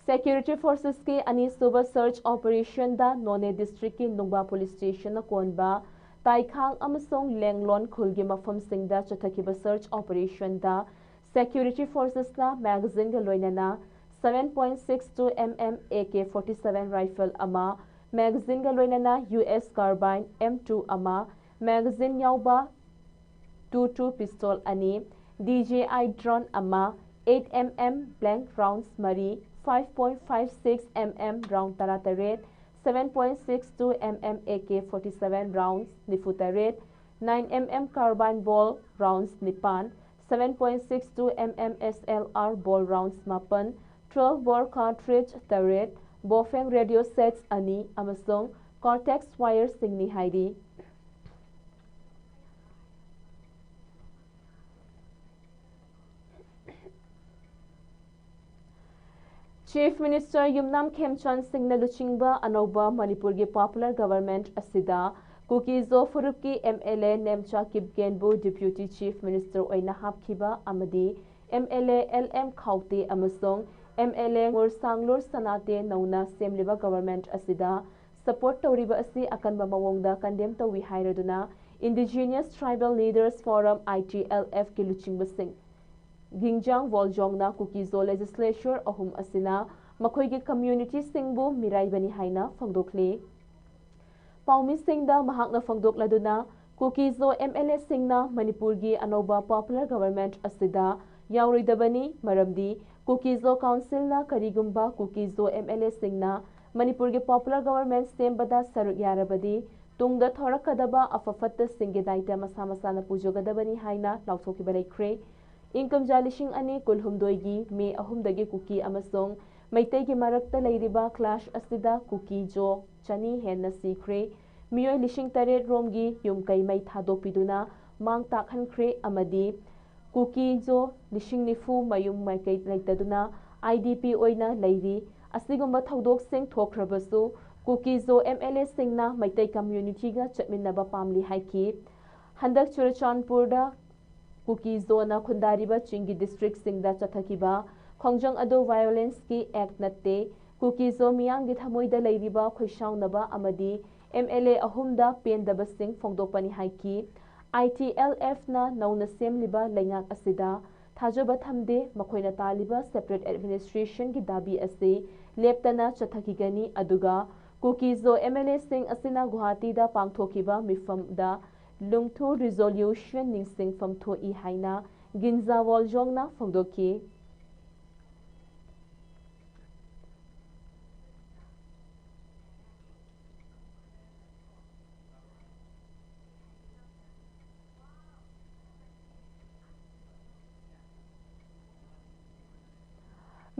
ꯁꯦꯀ꯭ꯌꯨꯔꯤꯇꯤ ꯐꯣꯔꯁꯦꯁꯀꯤ ꯑꯅꯤꯁꯨꯕ ꯁꯔꯆ ꯑꯣꯄꯔꯦꯁꯟꯗ ꯅꯣꯅꯦ ꯗꯤꯁꯇ꯭ꯔꯤꯛꯀꯤ ꯅꯨꯡꯕꯥ ꯄꯨꯂꯤꯁ ꯁ꯭ꯇꯦꯁꯟꯅ ꯀꯣꯟꯕ ꯇꯥꯏꯈꯥꯡ ꯑꯃꯁꯨꯡ ꯂꯦꯡꯂꯣꯟ ꯈꯨꯜꯒꯤ ꯃꯐꯝꯁꯤꯡꯗ ꯆꯠꯊꯈꯤꯕ ꯁꯔꯆ ꯑꯣꯄꯔꯦꯁꯟꯗ ꯁꯦꯀ꯭ꯌꯨꯔꯤꯇꯤ ꯐꯣꯔꯁꯦꯁꯅ ꯃꯦꯒꯥꯖꯤꯟꯒ ꯂꯣꯏꯅꯅ seven point six two M M A K forty seven rifle ꯑꯃ, ꯃꯦꯒꯥꯖꯤꯟꯒ ꯂꯣꯏꯅꯅ U S carbine M two ꯑꯃ, ꯃꯦꯒꯥꯖꯤꯟ ꯌꯥꯎꯕ two two pistol ꯑꯅꯤ, D J I drone ꯑꯃ, eight M M blank rounds ꯃꯔꯤ, five point five six M M round ꯇꯔꯥꯇꯔꯦꯠ, seven point six two M M A K forty seven rounds ꯅꯤꯐꯨꯇꯔꯦꯠ, nine M M carbine ball rounds ꯅꯤꯄꯥꯟ, seven point six two M M S L R ball rounds ꯃꯥꯄꯟ, twelve bore cartridge ꯇꯔꯦꯠ, Baofeng radio sets ꯑꯅꯤ ꯑꯃꯁꯨꯡ Cortex wireꯁꯤꯡꯅꯤ ꯍꯥꯏꯔꯤ꯫ Chief Minister ꯌꯨꯝꯅꯥꯝ ꯈꯦꯝꯆꯥꯟ ꯁꯤꯡꯅ ꯂꯨꯆꯤꯡꯕ ꯑꯅꯧꯕ ꯃꯅꯤꯄꯨꯔꯒꯤ popular government ꯑꯁꯤꯗ ꯀꯨꯀꯤ-ꯖꯣ ꯐꯨꯔꯨꯞꯀꯤ M L A Nemcha ꯀꯤꯞꯒꯦꯟꯕꯨ Deputy Chief Minister ꯑꯣꯏꯅ ꯍꯥꯞꯈꯤꯕ ꯑꯃꯗꯤ M L A L M ꯈꯥꯎꯇꯦ ꯑꯃꯁꯨꯡ M L A ꯉꯣꯔꯁꯥꯡꯂꯨꯔ ꯁꯅꯥꯇꯦ ꯅꯧꯅ ꯁꯦꯝꯂꯤꯕ government ꯑꯁꯤꯗ support ꯇꯧꯔꯤꯕ ꯑꯁꯤ ꯑꯀꯟꯕ ꯃꯑꯣꯡꯗ condemn ꯇꯧꯏ ꯍꯥꯏꯔꯗꯨꯅ Indigenous Tribal Leaders Forum, I T L F ꯀꯤ ꯂꯨꯆꯤꯡꯕꯁꯤꯡ ꯒꯤꯡꯖꯥꯡ ꯋꯣꯜꯖꯣꯡꯅ ꯀꯨꯀꯤ-ꯖꯣ legislature ꯑꯍꯨꯝ ꯑꯁꯤꯅ ꯃꯈꯣꯏꯒꯤ communityꯁꯤꯡꯕꯨ ꯃꯤꯔꯥꯏꯕꯅꯤ ꯍꯥꯏꯅ ꯐꯣꯡꯗꯣꯛꯂꯤ꯫ ꯄꯥꯎꯃꯤꯁꯤꯡꯗ ꯃꯍꯥꯛꯅ ꯐꯣꯡꯗꯣꯛꯂꯗꯨꯅ, ꯀꯨꯀꯤꯖꯣ ꯑꯦꯝ ꯑꯦꯜ ꯑꯦꯁꯤꯡꯅ ꯃꯅꯤꯄꯨꯔꯒꯤ ꯑꯅꯧꯕ popular government ꯑꯁꯤꯗ ꯌꯥꯎꯔꯣꯏꯗꯕꯅꯤ, ꯃꯔꯝꯗꯤ ꯀꯨꯀꯤꯖꯣ ꯀꯥꯎꯟꯁꯤꯜꯅ ꯀꯔꯤꯒꯨꯝꯕ ꯀꯨꯀꯤꯖꯣ ꯑꯦꯝ ꯑꯦꯜ ꯑꯦꯁꯤꯡꯅ ꯃꯅꯤꯄꯨꯔꯒꯤ popular government ꯁꯦꯝꯕꯗ ꯁꯔꯨꯛ ꯌꯥꯔꯕꯗꯤ ꯇꯨꯡꯗ ꯊꯣꯔꯛꯀꯗꯕ ꯑꯐ ꯐꯠꯇꯁꯤꯡꯒꯤ ꯗꯥꯏꯇ ꯃꯁꯥ ꯃꯁꯥꯅ ꯄꯨꯖꯒꯗꯕꯅꯤ ꯍꯥꯏꯅ ꯂꯥꯎꯊꯣꯛꯈꯤꯕ ꯂꯩꯈ꯭ꯔꯦ꯫ ꯏꯪ ꯀꯨꯝꯖꯥ ꯂꯤꯁꯤꯡ ꯑꯅꯤ ꯀꯨꯟꯍꯨꯝꯗꯣꯏꯒꯤ ꯃꯦ ꯑꯍꯨꯝꯗꯒꯤ ꯀꯨꯀꯤ ꯑꯃꯁꯨꯡ ꯃꯩꯇꯩꯒꯤ ꯃꯔꯛꯇ ꯂꯩꯔꯤꯕ clash ꯑꯁꯤꯗ ꯀꯨꯀꯤꯖꯣ ꯆꯅꯤ ꯍꯦꯟꯅ ꯁꯤꯈ꯭ꯔꯦ꯫ ꯃꯤꯑꯣꯏ ꯂꯤꯁꯤꯡ ꯇꯔꯦꯠ ꯔꯣꯝꯒꯤ ꯌꯨꯝ ꯀꯩ ꯃꯩ ꯊꯥꯗꯣꯛꯄꯤꯗꯨꯅ ꯃꯥꯡ ꯇꯥꯛꯍꯟꯈ꯭ꯔꯦ ꯑꯃꯗꯤ ꯀꯨꯀꯤꯖꯣ ꯂꯤꯁꯤꯡ ꯅꯤꯐꯨ ꯃꯌꯨꯝ ꯃꯀꯩ ꯂꯩꯇꯗꯨꯅ ꯑꯥꯏ ꯗꯤ ꯄꯤ ꯑꯣꯏꯅ ꯂꯩꯔꯤ꯫ ꯑꯁꯤꯒꯨꯝꯕ ꯊꯧꯗꯣꯛꯁꯤꯡ ꯊꯣꯛꯈ꯭ꯔꯕꯁꯨ ꯀꯨꯀꯤꯖꯣ ꯑꯦꯝ ꯑꯦꯜ ꯑꯦꯁꯤꯡꯅ ꯃꯩꯇꯩ communityꯒ ꯆꯠꯃꯤꯟꯅꯕ ꯄꯥꯝꯂꯤ ꯍꯥꯏꯈꯤ꯫ ꯍꯟꯗꯛ ꯆꯨꯔꯆꯥꯟꯄꯨꯔꯗ ꯀꯨꯀꯤꯖꯣꯅ ꯈꯨꯟꯗꯥꯔꯤꯕ ꯆꯤꯡꯒꯤ districtꯁꯤꯡꯗ ꯆꯠꯊꯈꯤꯕ ꯈꯣꯡꯖꯪ ꯑꯗꯨ violenceꯀꯤ act ꯅꯠꯇꯦ꯫ ꯀꯨꯀꯤꯖꯣ ꯃꯤꯌꯥꯝꯒꯤ ꯊꯃꯣꯏꯗ ꯂꯩꯔꯤꯕ ꯈꯣꯏꯁꯥꯎꯅꯕ ꯑꯃꯗꯤ ꯑꯦꯝ ꯑꯦꯜ ꯑꯦ ꯑꯍꯨꯝꯗ ꯄꯦꯟꯗꯕꯁꯤꯡ ꯐꯣꯡꯗꯣꯛꯄꯅꯤ ꯍꯥꯏꯈꯤ꯫ ꯑꯥꯏ ꯇꯤ ꯑꯦꯜ ꯑꯦꯐꯅ ꯅꯧꯅ ꯁꯦꯝꯂꯤꯕ ꯂꯩꯉꯥꯛ ꯑꯁꯤꯗ ꯊꯥꯖꯕ ꯊꯝꯗꯦ꯫ ꯃꯈꯣꯏꯅ ꯇꯥꯜꯂꯤꯕ separate administrationꯒꯤ ꯗꯥꯕꯤ ꯑꯁꯤ ꯂꯦꯞꯇꯅ ꯆꯠꯊꯈꯤꯒꯅꯤ꯫ ꯑꯗꯨꯒ ꯀꯨꯀꯤꯖꯣ ꯑꯦꯝ ꯑꯦꯜ ꯑꯦꯁꯤꯡ ꯑꯁꯤꯅ ꯒꯨꯋꯥꯍꯥꯇꯤꯗ ꯄꯥꯡꯊꯣꯛꯈꯤꯕ ꯃꯤꯐꯝꯗ ꯂꯨꯡꯊꯨ resolution ꯅꯤꯡꯁꯤꯡꯐꯝ ꯊꯣꯛꯏ ꯍꯥꯏꯅ ꯒꯤꯟꯖꯥ ꯋꯣꯜꯖꯣꯡꯅ ꯐꯣꯡꯗꯣꯛꯈꯤ꯫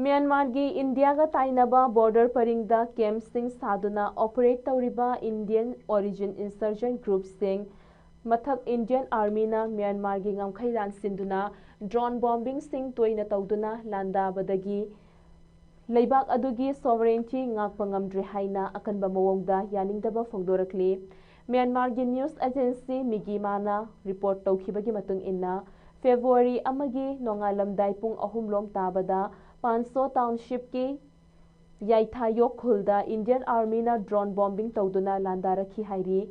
ꯃ꯭ꯌꯥꯟꯃꯥꯔꯒꯤ ꯏꯟꯗꯤꯌꯥꯒ ꯇꯥꯏꯅꯕ border ꯄꯔꯤꯡꯗ campꯁꯤꯡ ꯁꯥꯗꯨꯅ operate ꯇꯧꯔꯤꯕ Indian origin insurgent groupꯁꯤꯡ ꯃꯊꯛ Indian Armyꯅ ꯃ꯭ꯌꯥꯟꯃꯥꯔꯒꯤ ꯉꯝꯈꯩ ꯂꯥꯟꯁꯤꯟꯗꯨꯅ drone bombingꯁꯤꯡ ꯇꯣꯏꯅ ꯇꯧꯗꯨꯅ ꯂꯥꯟꯗꯥꯕꯗꯒꯤ ꯂꯩꯕꯥꯛ ꯑꯗꯨꯒꯤ sovereignty ꯉꯥꯛꯄ ꯉꯝꯗ꯭ꯔꯦ ꯍꯥꯏꯅ ꯑꯀꯟꯕ ꯃꯑꯣꯡꯗ ꯌꯥꯅꯤꯡꯗꯕ ꯐꯣꯡꯗꯣꯔꯛꯂꯤ꯫ ꯃ꯭ꯌꯥꯟꯃꯥꯔꯒꯤ news agency ꯃꯤꯒꯤꯃꯥꯅ report ꯇꯧꯈꯤꯕꯒꯤ ꯃꯇꯨꯡ ꯏꯟꯅ, February ꯑꯃꯒꯤ ꯅꯣꯡꯉꯥꯜꯂꯝꯗꯥꯏ ꯄꯨꯡ ꯑꯍꯨꯝ ꯂꯣꯝ ꯇꯥꯕꯗ ꯄꯥꯟꯁꯣ townshipꯀꯤ ꯌꯥꯏꯊꯥꯌꯣꯛ ꯈꯨꯜꯗ Indian Armyꯅ drone bombing ꯇꯧꯗꯨꯅ ꯂꯥꯟꯗꯥꯔꯛꯈꯤ ꯍꯥꯏꯔꯤ꯫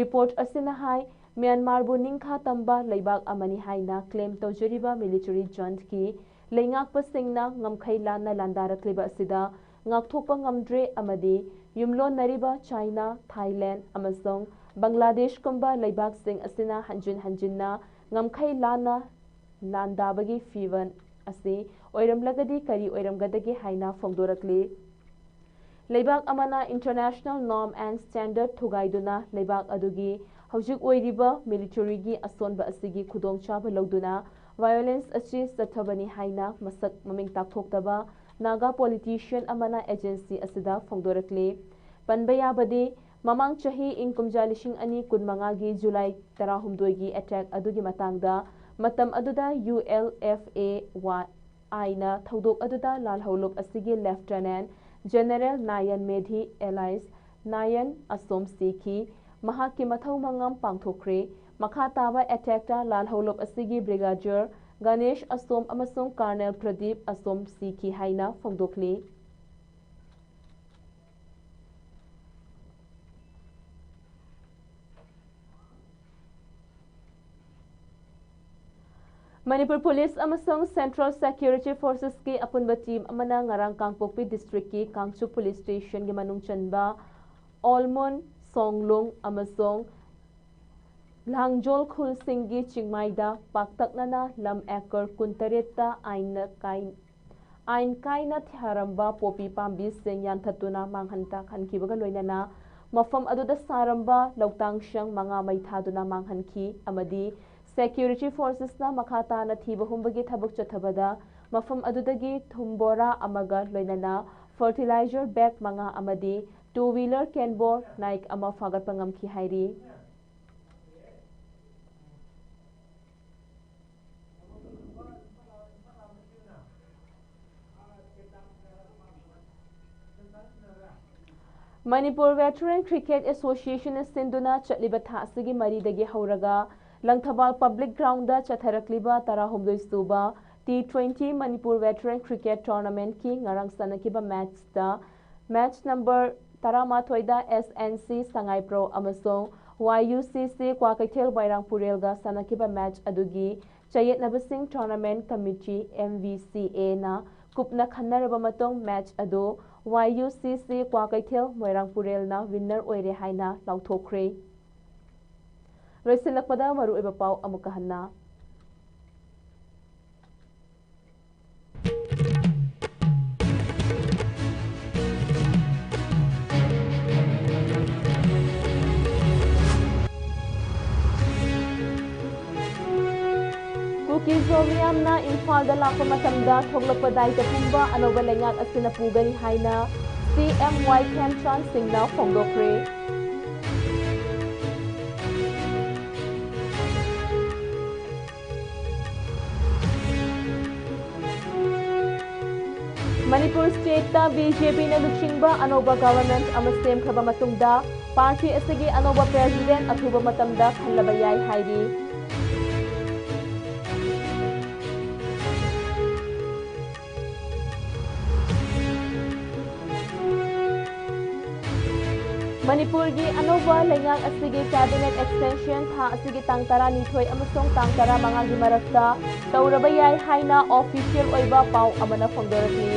Report ꯑꯁꯤꯅ ꯍꯥꯏ, ꯃ꯭ꯌꯥꯟꯃꯥꯔꯕꯨ ꯅꯤꯡꯈꯥ ꯇꯝꯕ ꯂꯩꯕꯥꯛ ꯑꯃꯅꯤ ꯍꯥꯏꯅ claim ꯇꯧꯖꯔꯤꯕ military juntꯀꯤ ꯂꯩꯉꯥꯛꯄꯁꯤꯡꯅ ꯉꯝꯈꯩ ꯂꯥꯟꯅ ꯂꯥꯟꯗꯥꯔꯛꯂꯤꯕ ꯑꯁꯤꯗ ꯉꯥꯛꯊꯣꯛꯄ ꯉꯝꯗ꯭ꯔꯦ ꯑꯃꯗꯤ ꯌꯨꯝꯂꯣꯟꯅꯔꯤꯕ ꯆꯥꯏꯅꯥ, ꯊꯥꯏꯂꯦꯟ ꯑꯃꯁꯨꯡ ꯕꯪꯒ꯭ꯂꯥꯗꯦꯁꯀꯨꯝꯕ ꯂꯩꯕꯥꯛꯁꯤꯡ ꯑꯁꯤꯅ ꯍꯟꯖꯤꯟ ꯍꯟꯖꯤꯟꯅ ꯉꯝꯈꯩ ꯂꯥꯟꯅ ꯂꯥꯟꯗꯥꯕꯒꯤ ꯐꯤꯚꯝ ꯑꯁꯤ ꯑꯣꯏꯔꯝꯂꯒꯗꯤ ꯀꯔꯤ ꯑꯣꯏꯔꯝꯒꯗꯒꯦ ꯍꯥꯏꯅ ꯐꯣꯡꯗꯣꯔꯛꯂꯤ꯫ ꯂꯩꯕꯥꯛ ꯑꯃꯅ international norm and standard ꯊꯨꯒꯥꯏꯗꯨꯅ ꯂꯩꯕꯥꯛ ꯑꯗꯨꯒꯤ ꯍꯧꯖꯤꯛ ꯑꯣꯏꯔꯤꯕ militaryꯒꯤ ꯑꯁꯣꯟꯕ ꯑꯁꯤꯒꯤ ꯈꯨꯗꯣꯡꯆꯥꯕ ꯂꯧꯗꯨꯅ violence ꯑꯁꯤ ꯆꯠꯊꯕꯅꯤ ꯍꯥꯏꯅ ꯃꯁꯛ ꯃꯃꯤꯡ ꯇꯥꯛꯊꯣꯛꯇꯕ ꯅꯥꯒꯥ politician ꯑꯃꯅ agency ꯑꯁꯤꯗ ꯐꯣꯡꯗꯣꯔꯛꯂꯤ꯫ ꯄꯟꯕ ꯌꯥꯕꯗꯤ, ꯃꯃꯥꯡ ꯆꯍꯤ ꯏꯪ ꯀꯨꯝꯖꯥ ꯂꯤꯁꯤꯡ ꯑꯅꯤ ꯀꯨꯟꯃꯉꯥꯒꯤ ꯖꯨꯂꯥꯏ ꯇꯔꯥꯍꯨꯝꯗꯣꯏꯒꯤ attack ꯑꯗꯨꯒꯤ ꯃꯇꯥꯡꯗ ꯃꯇꯝ ꯑꯗꯨꯗ ULFA ꯋꯥ ꯑꯥꯏꯅ ꯊꯧꯗꯣꯛ ꯑꯗꯨꯗ ꯂꯥꯜꯍꯧꯂꯨꯞ ꯑꯁꯤꯒꯤ Lieutenant General ꯅꯥꯌꯟ ꯃꯦꯙꯤ alias ꯅꯥꯌꯟ ꯑꯁꯣꯝ ꯁꯤꯈꯤ꯫ ꯃꯍꯥꯛꯀꯤ ꯃꯊꯧ ꯃꯉꯝ ꯄꯥꯡꯊꯣꯛꯈ꯭ꯔꯦ꯫ ꯃꯈꯥ ꯇꯥꯕ attackꯇ ꯂꯥꯜꯍꯧꯂꯨꯞ ꯑꯁꯤꯒꯤ Brigadier ꯒꯅꯦꯁ ꯑꯁꯣꯝ ꯑꯃꯁꯨꯡ Colonel ꯄ꯭ꯔꯗꯤꯞ ꯑꯁꯣꯝ ꯁꯤꯈꯤ ꯍꯥꯏꯅ ꯐꯣꯡꯗꯣꯛꯂꯤ꯫ ꯃꯅꯤꯄꯨꯔ ꯄꯨꯂꯤꯁ ꯑꯃꯁꯨꯡ Central Security Forcesꯀꯤ ꯑꯄꯨꯟꯕ team ꯑꯃꯅ ꯉꯔꯥꯡ ꯀꯥꯡꯄꯣꯛꯄꯤ districtꯀꯤ ꯀꯥꯡꯆꯨꯞ police stationꯒꯤ ꯃꯅꯨꯡ ꯆꯟꯕ ꯑꯣꯜꯃꯣꯟ, ꯁꯣꯡꯂꯨꯡ ꯑꯃꯁꯨꯡ ꯂꯥꯡꯖꯣꯜ ꯈꯨꯜꯁꯤꯡꯒꯤ ꯆꯤꯡꯃꯥꯏꯗ ꯄꯥꯛꯇꯛꯅꯅ ꯂꯝ acre ꯀꯨꯟꯇꯔꯦꯠꯇ ꯑꯥꯏꯟꯅ ꯀꯥꯏ-, ꯑꯥꯏꯟ ꯀꯥꯏꯅ ꯊꯥꯔꯝꯕ ꯄꯣꯄꯤ ꯄꯥꯝꯕꯤꯁꯤꯡ ꯌꯥꯟꯊꯠꯇꯨꯅ ꯃꯥꯡꯍꯟ ꯇꯥꯛꯍꯟꯈꯤꯕꯒ ꯂꯣꯏꯅꯅ ꯃꯐꯝ ꯑꯗꯨꯗ ꯁꯥꯔꯝꯕ ꯂꯧꯇꯥꯡꯁꯪ ꯃꯉꯥ ꯃꯩ ꯊꯥꯗꯨꯅ ꯃꯥꯡꯍꯟꯈꯤ ꯑꯃꯗꯤ Security Forcesꯅ ꯃꯈꯥ ꯇꯥꯅ ꯊꯤꯕ ꯍꯨꯝꯕꯒꯤ ꯊꯕꯛ ꯆꯠꯊꯕꯗ ꯃꯐꯝ ꯑꯗꯨꯗꯒꯤ ꯊꯨꯝ ꯕꯣꯔꯥ ꯑꯃꯒ ꯂꯣꯏꯅꯅ fertilizer bag ꯃꯉꯥ ꯑꯃꯗꯤ two wheeler ꯀꯦꯟꯕꯣꯔ ꯅꯥꯏꯛ ꯑꯃ ꯐꯥꯒꯠꯄ ꯉꯝꯈꯤ ꯍꯥꯏꯔꯤ꯫ ꯃꯅꯤꯄꯨꯔ Veteran Cricket Associationꯅ ꯁꯤꯟꯗꯨꯅ ꯆꯠꯂꯤꯕ ꯊꯥ ꯑꯁꯤꯒꯤ ꯃꯔꯤꯗꯒꯤ ꯍꯧꯔꯒ ꯂꯪꯊꯕꯥꯜ Public Groundꯗ ꯆꯠꯊꯔꯛꯂꯤꯕ ꯇꯔꯥꯍꯨꯝꯗꯣꯏ ꯁꯨꯕ T twenty Manipur Veteran Cricket Tournamentꯀꯤ ꯉꯔꯥꯡ ꯁꯥꯟꯅꯈꯤꯕ matchꯇ match number ꯇꯔꯥꯃꯥꯊꯣꯏꯗ SNC ꯁꯉꯥꯏꯄ꯭ꯔꯧ ꯑꯃꯁꯨꯡ YUCC ꯀ꯭ꯋꯥꯀꯩꯊꯦꯜ ꯃꯣꯏꯔꯥꯡꯄꯨꯔꯦꯜꯒ ꯁꯥꯟꯅꯈꯤꯕ match ꯑꯗꯨꯒꯤ ꯆꯌꯦꯠꯅꯕꯁꯤꯡ Tournament Committee, MVCAꯅ ꯀꯨꯞꯅ ꯈꯟꯅꯔꯕ ꯃꯇꯨꯡ match ꯑꯗꯨ YUCC ꯀ꯭ꯋꯥꯀꯩꯊꯦꯜ ꯃꯣꯏꯔꯥꯡꯄꯨꯔꯦꯜꯅ winner ꯑꯣꯏꯔꯦ ꯍꯥꯏꯅ ꯂꯥꯎꯊꯣꯛꯈ꯭ꯔꯦ꯫ ꯂꯣꯏꯁꯤꯜꯂꯛꯄꯗ ꯃꯔꯨꯑꯣꯏꯕ ꯄꯥꯎ ꯑꯃꯨꯛꯀ ꯍꯟꯅ꯫ ꯀꯨꯀꯤꯖꯣ ꯃꯤꯌꯥꯝꯅ ꯏꯝꯐꯥꯜꯗ ꯂꯥꯛꯄ ꯃꯇꯝꯗ ꯊꯣꯛꯂꯛꯄ ꯗꯥꯏꯇ ꯄꯨꯝꯕ ꯑꯅꯧꯕ ꯂꯩꯉꯥꯛ ꯑꯁꯤꯅ ꯄꯨꯒꯅꯤ ꯍꯥꯏꯅ ꯁꯤ ꯑꯦꯝ ꯋꯥꯏ ꯈꯦꯝꯆꯥꯟ ꯁꯤꯡꯅ ꯐꯣꯡꯗꯣꯛꯈ꯭ꯔꯦ꯫ ꯃꯅꯤꯄꯨꯔ ꯁ꯭ꯇꯦꯠꯇ ꯕꯤ ꯖꯦ ꯄꯤꯅ ꯂꯨꯆꯤꯡꯕ ꯑꯅꯧꯕ ꯒꯚꯔꯟꯃꯦꯟꯠ ꯑꯃ ꯁꯦꯝꯈ꯭ꯔꯕ ꯃꯇꯨꯡꯗ ꯄꯥꯔꯇꯤ ꯑꯁꯤꯒꯤ ꯑꯅꯧꯕ ꯄ꯭ꯔꯦꯁꯤꯗꯦꯟꯠ ꯑꯊꯨꯕ ꯃꯇꯝꯗ ꯈꯜꯂꯕ ꯌꯥꯏ ꯍꯥꯏꯔꯤ꯫ ꯃꯅꯤꯄꯨꯔꯒꯤ ꯑꯅꯧꯕ ꯂꯩꯉꯥꯛ ꯑꯁꯤꯒꯤ ꯀꯦꯕꯤꯅꯦꯠ ꯑꯦꯛꯁꯇꯦꯟꯁꯟ ꯊꯥ ꯑꯁꯤꯒꯤ ꯇꯥꯡ ꯇꯔꯥꯅꯤꯊꯣꯏ ꯑꯃꯁꯨꯡ ꯇꯥꯡ ꯇꯔꯥꯃꯉꯥꯒꯤ ꯃꯔꯛꯇ ꯇꯧꯔꯕ ꯌꯥꯏ ꯍꯥꯏꯅ ꯑꯣꯐꯤꯁꯤꯌꯦꯜ ꯑꯣꯏꯕ ꯄꯥꯎ ꯑꯃꯅ ꯐꯣꯡꯗꯣꯔꯛꯂꯤ꯫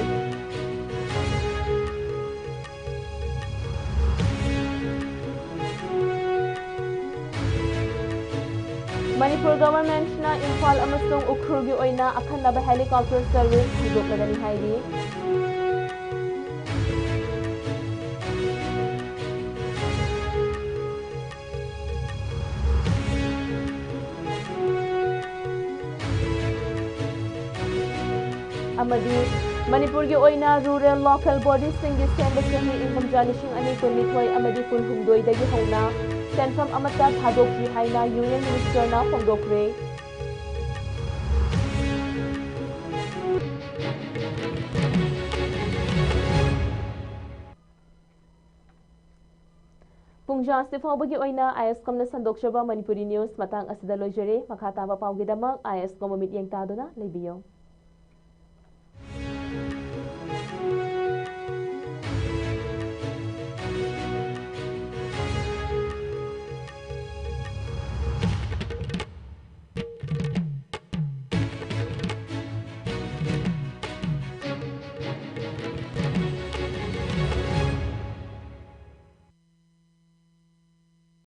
ꯃꯅꯤꯄꯨꯔ ꯒꯚꯔꯟꯃꯦꯟꯠꯅ ꯏꯝꯐꯥꯜ ꯑꯃꯁꯨꯡ ꯎꯈ꯭ꯔꯨꯜꯒꯤ ꯑꯣꯏꯅ ꯑꯈꯟꯅꯕ ꯍꯦꯂꯤꯀꯣꯞꯇꯔ ꯁꯔꯚꯤꯁ ꯍꯧꯗꯣꯛꯂꯒꯅꯤ ꯍꯥꯏꯔꯤ꯫ ꯑꯃꯗꯤ ꯃꯅꯤꯄꯨꯔꯒꯤ ꯑꯣꯏꯅ ꯔꯨꯔꯦꯜ ꯂꯣꯀꯦꯜ ꯕꯣꯗꯤꯁꯤꯡꯒꯤ ꯁꯦꯝꯕ ꯆꯍꯤ ꯏꯪ ꯀꯨꯝꯖꯥ ꯂꯤꯁꯤꯡ ꯑꯅꯤ ꯀꯨꯟꯅꯤꯊꯣꯏ ꯑꯃꯗꯤ ꯀꯨꯟꯍꯨꯝꯗꯣꯏꯗꯒꯤ ꯍꯧꯅ ꯁꯦꯟꯐꯝ ꯑꯃꯠꯇ ꯊꯥꯗꯣꯛꯇ꯭ꯔꯤ ꯍꯥꯏꯅ ꯌꯨꯅꯤꯌꯟ ꯃꯤꯅꯤꯁꯇꯔꯅ ꯐꯣꯡꯗꯣꯛꯈ꯭ꯔꯦ꯫ ꯄꯨꯡꯖꯥ ꯑꯁꯤ ꯐꯥꯎꯕꯒꯤ ꯑꯣꯏꯅ ꯑꯥꯏ ꯑꯦꯁ ꯀꯣꯝꯅ ꯁꯟꯗꯣꯛꯆꯕ ꯃꯅꯤꯄꯨꯔꯤ ꯅ꯭ꯌꯨꯁ ꯃꯇꯥꯡ ꯑꯁꯤꯗ ꯂꯣꯏꯖꯔꯦ꯫ ꯃꯈꯥ ꯇꯥꯕ ꯄꯥꯎꯒꯤꯗꯃꯛ ꯑꯥꯏ ꯑꯦꯁ ꯀꯣꯝꯕꯨ ꯃꯤꯠꯌꯦꯡ ꯇꯥꯗꯨꯅ ꯂꯩꯕꯤꯌꯨ꯫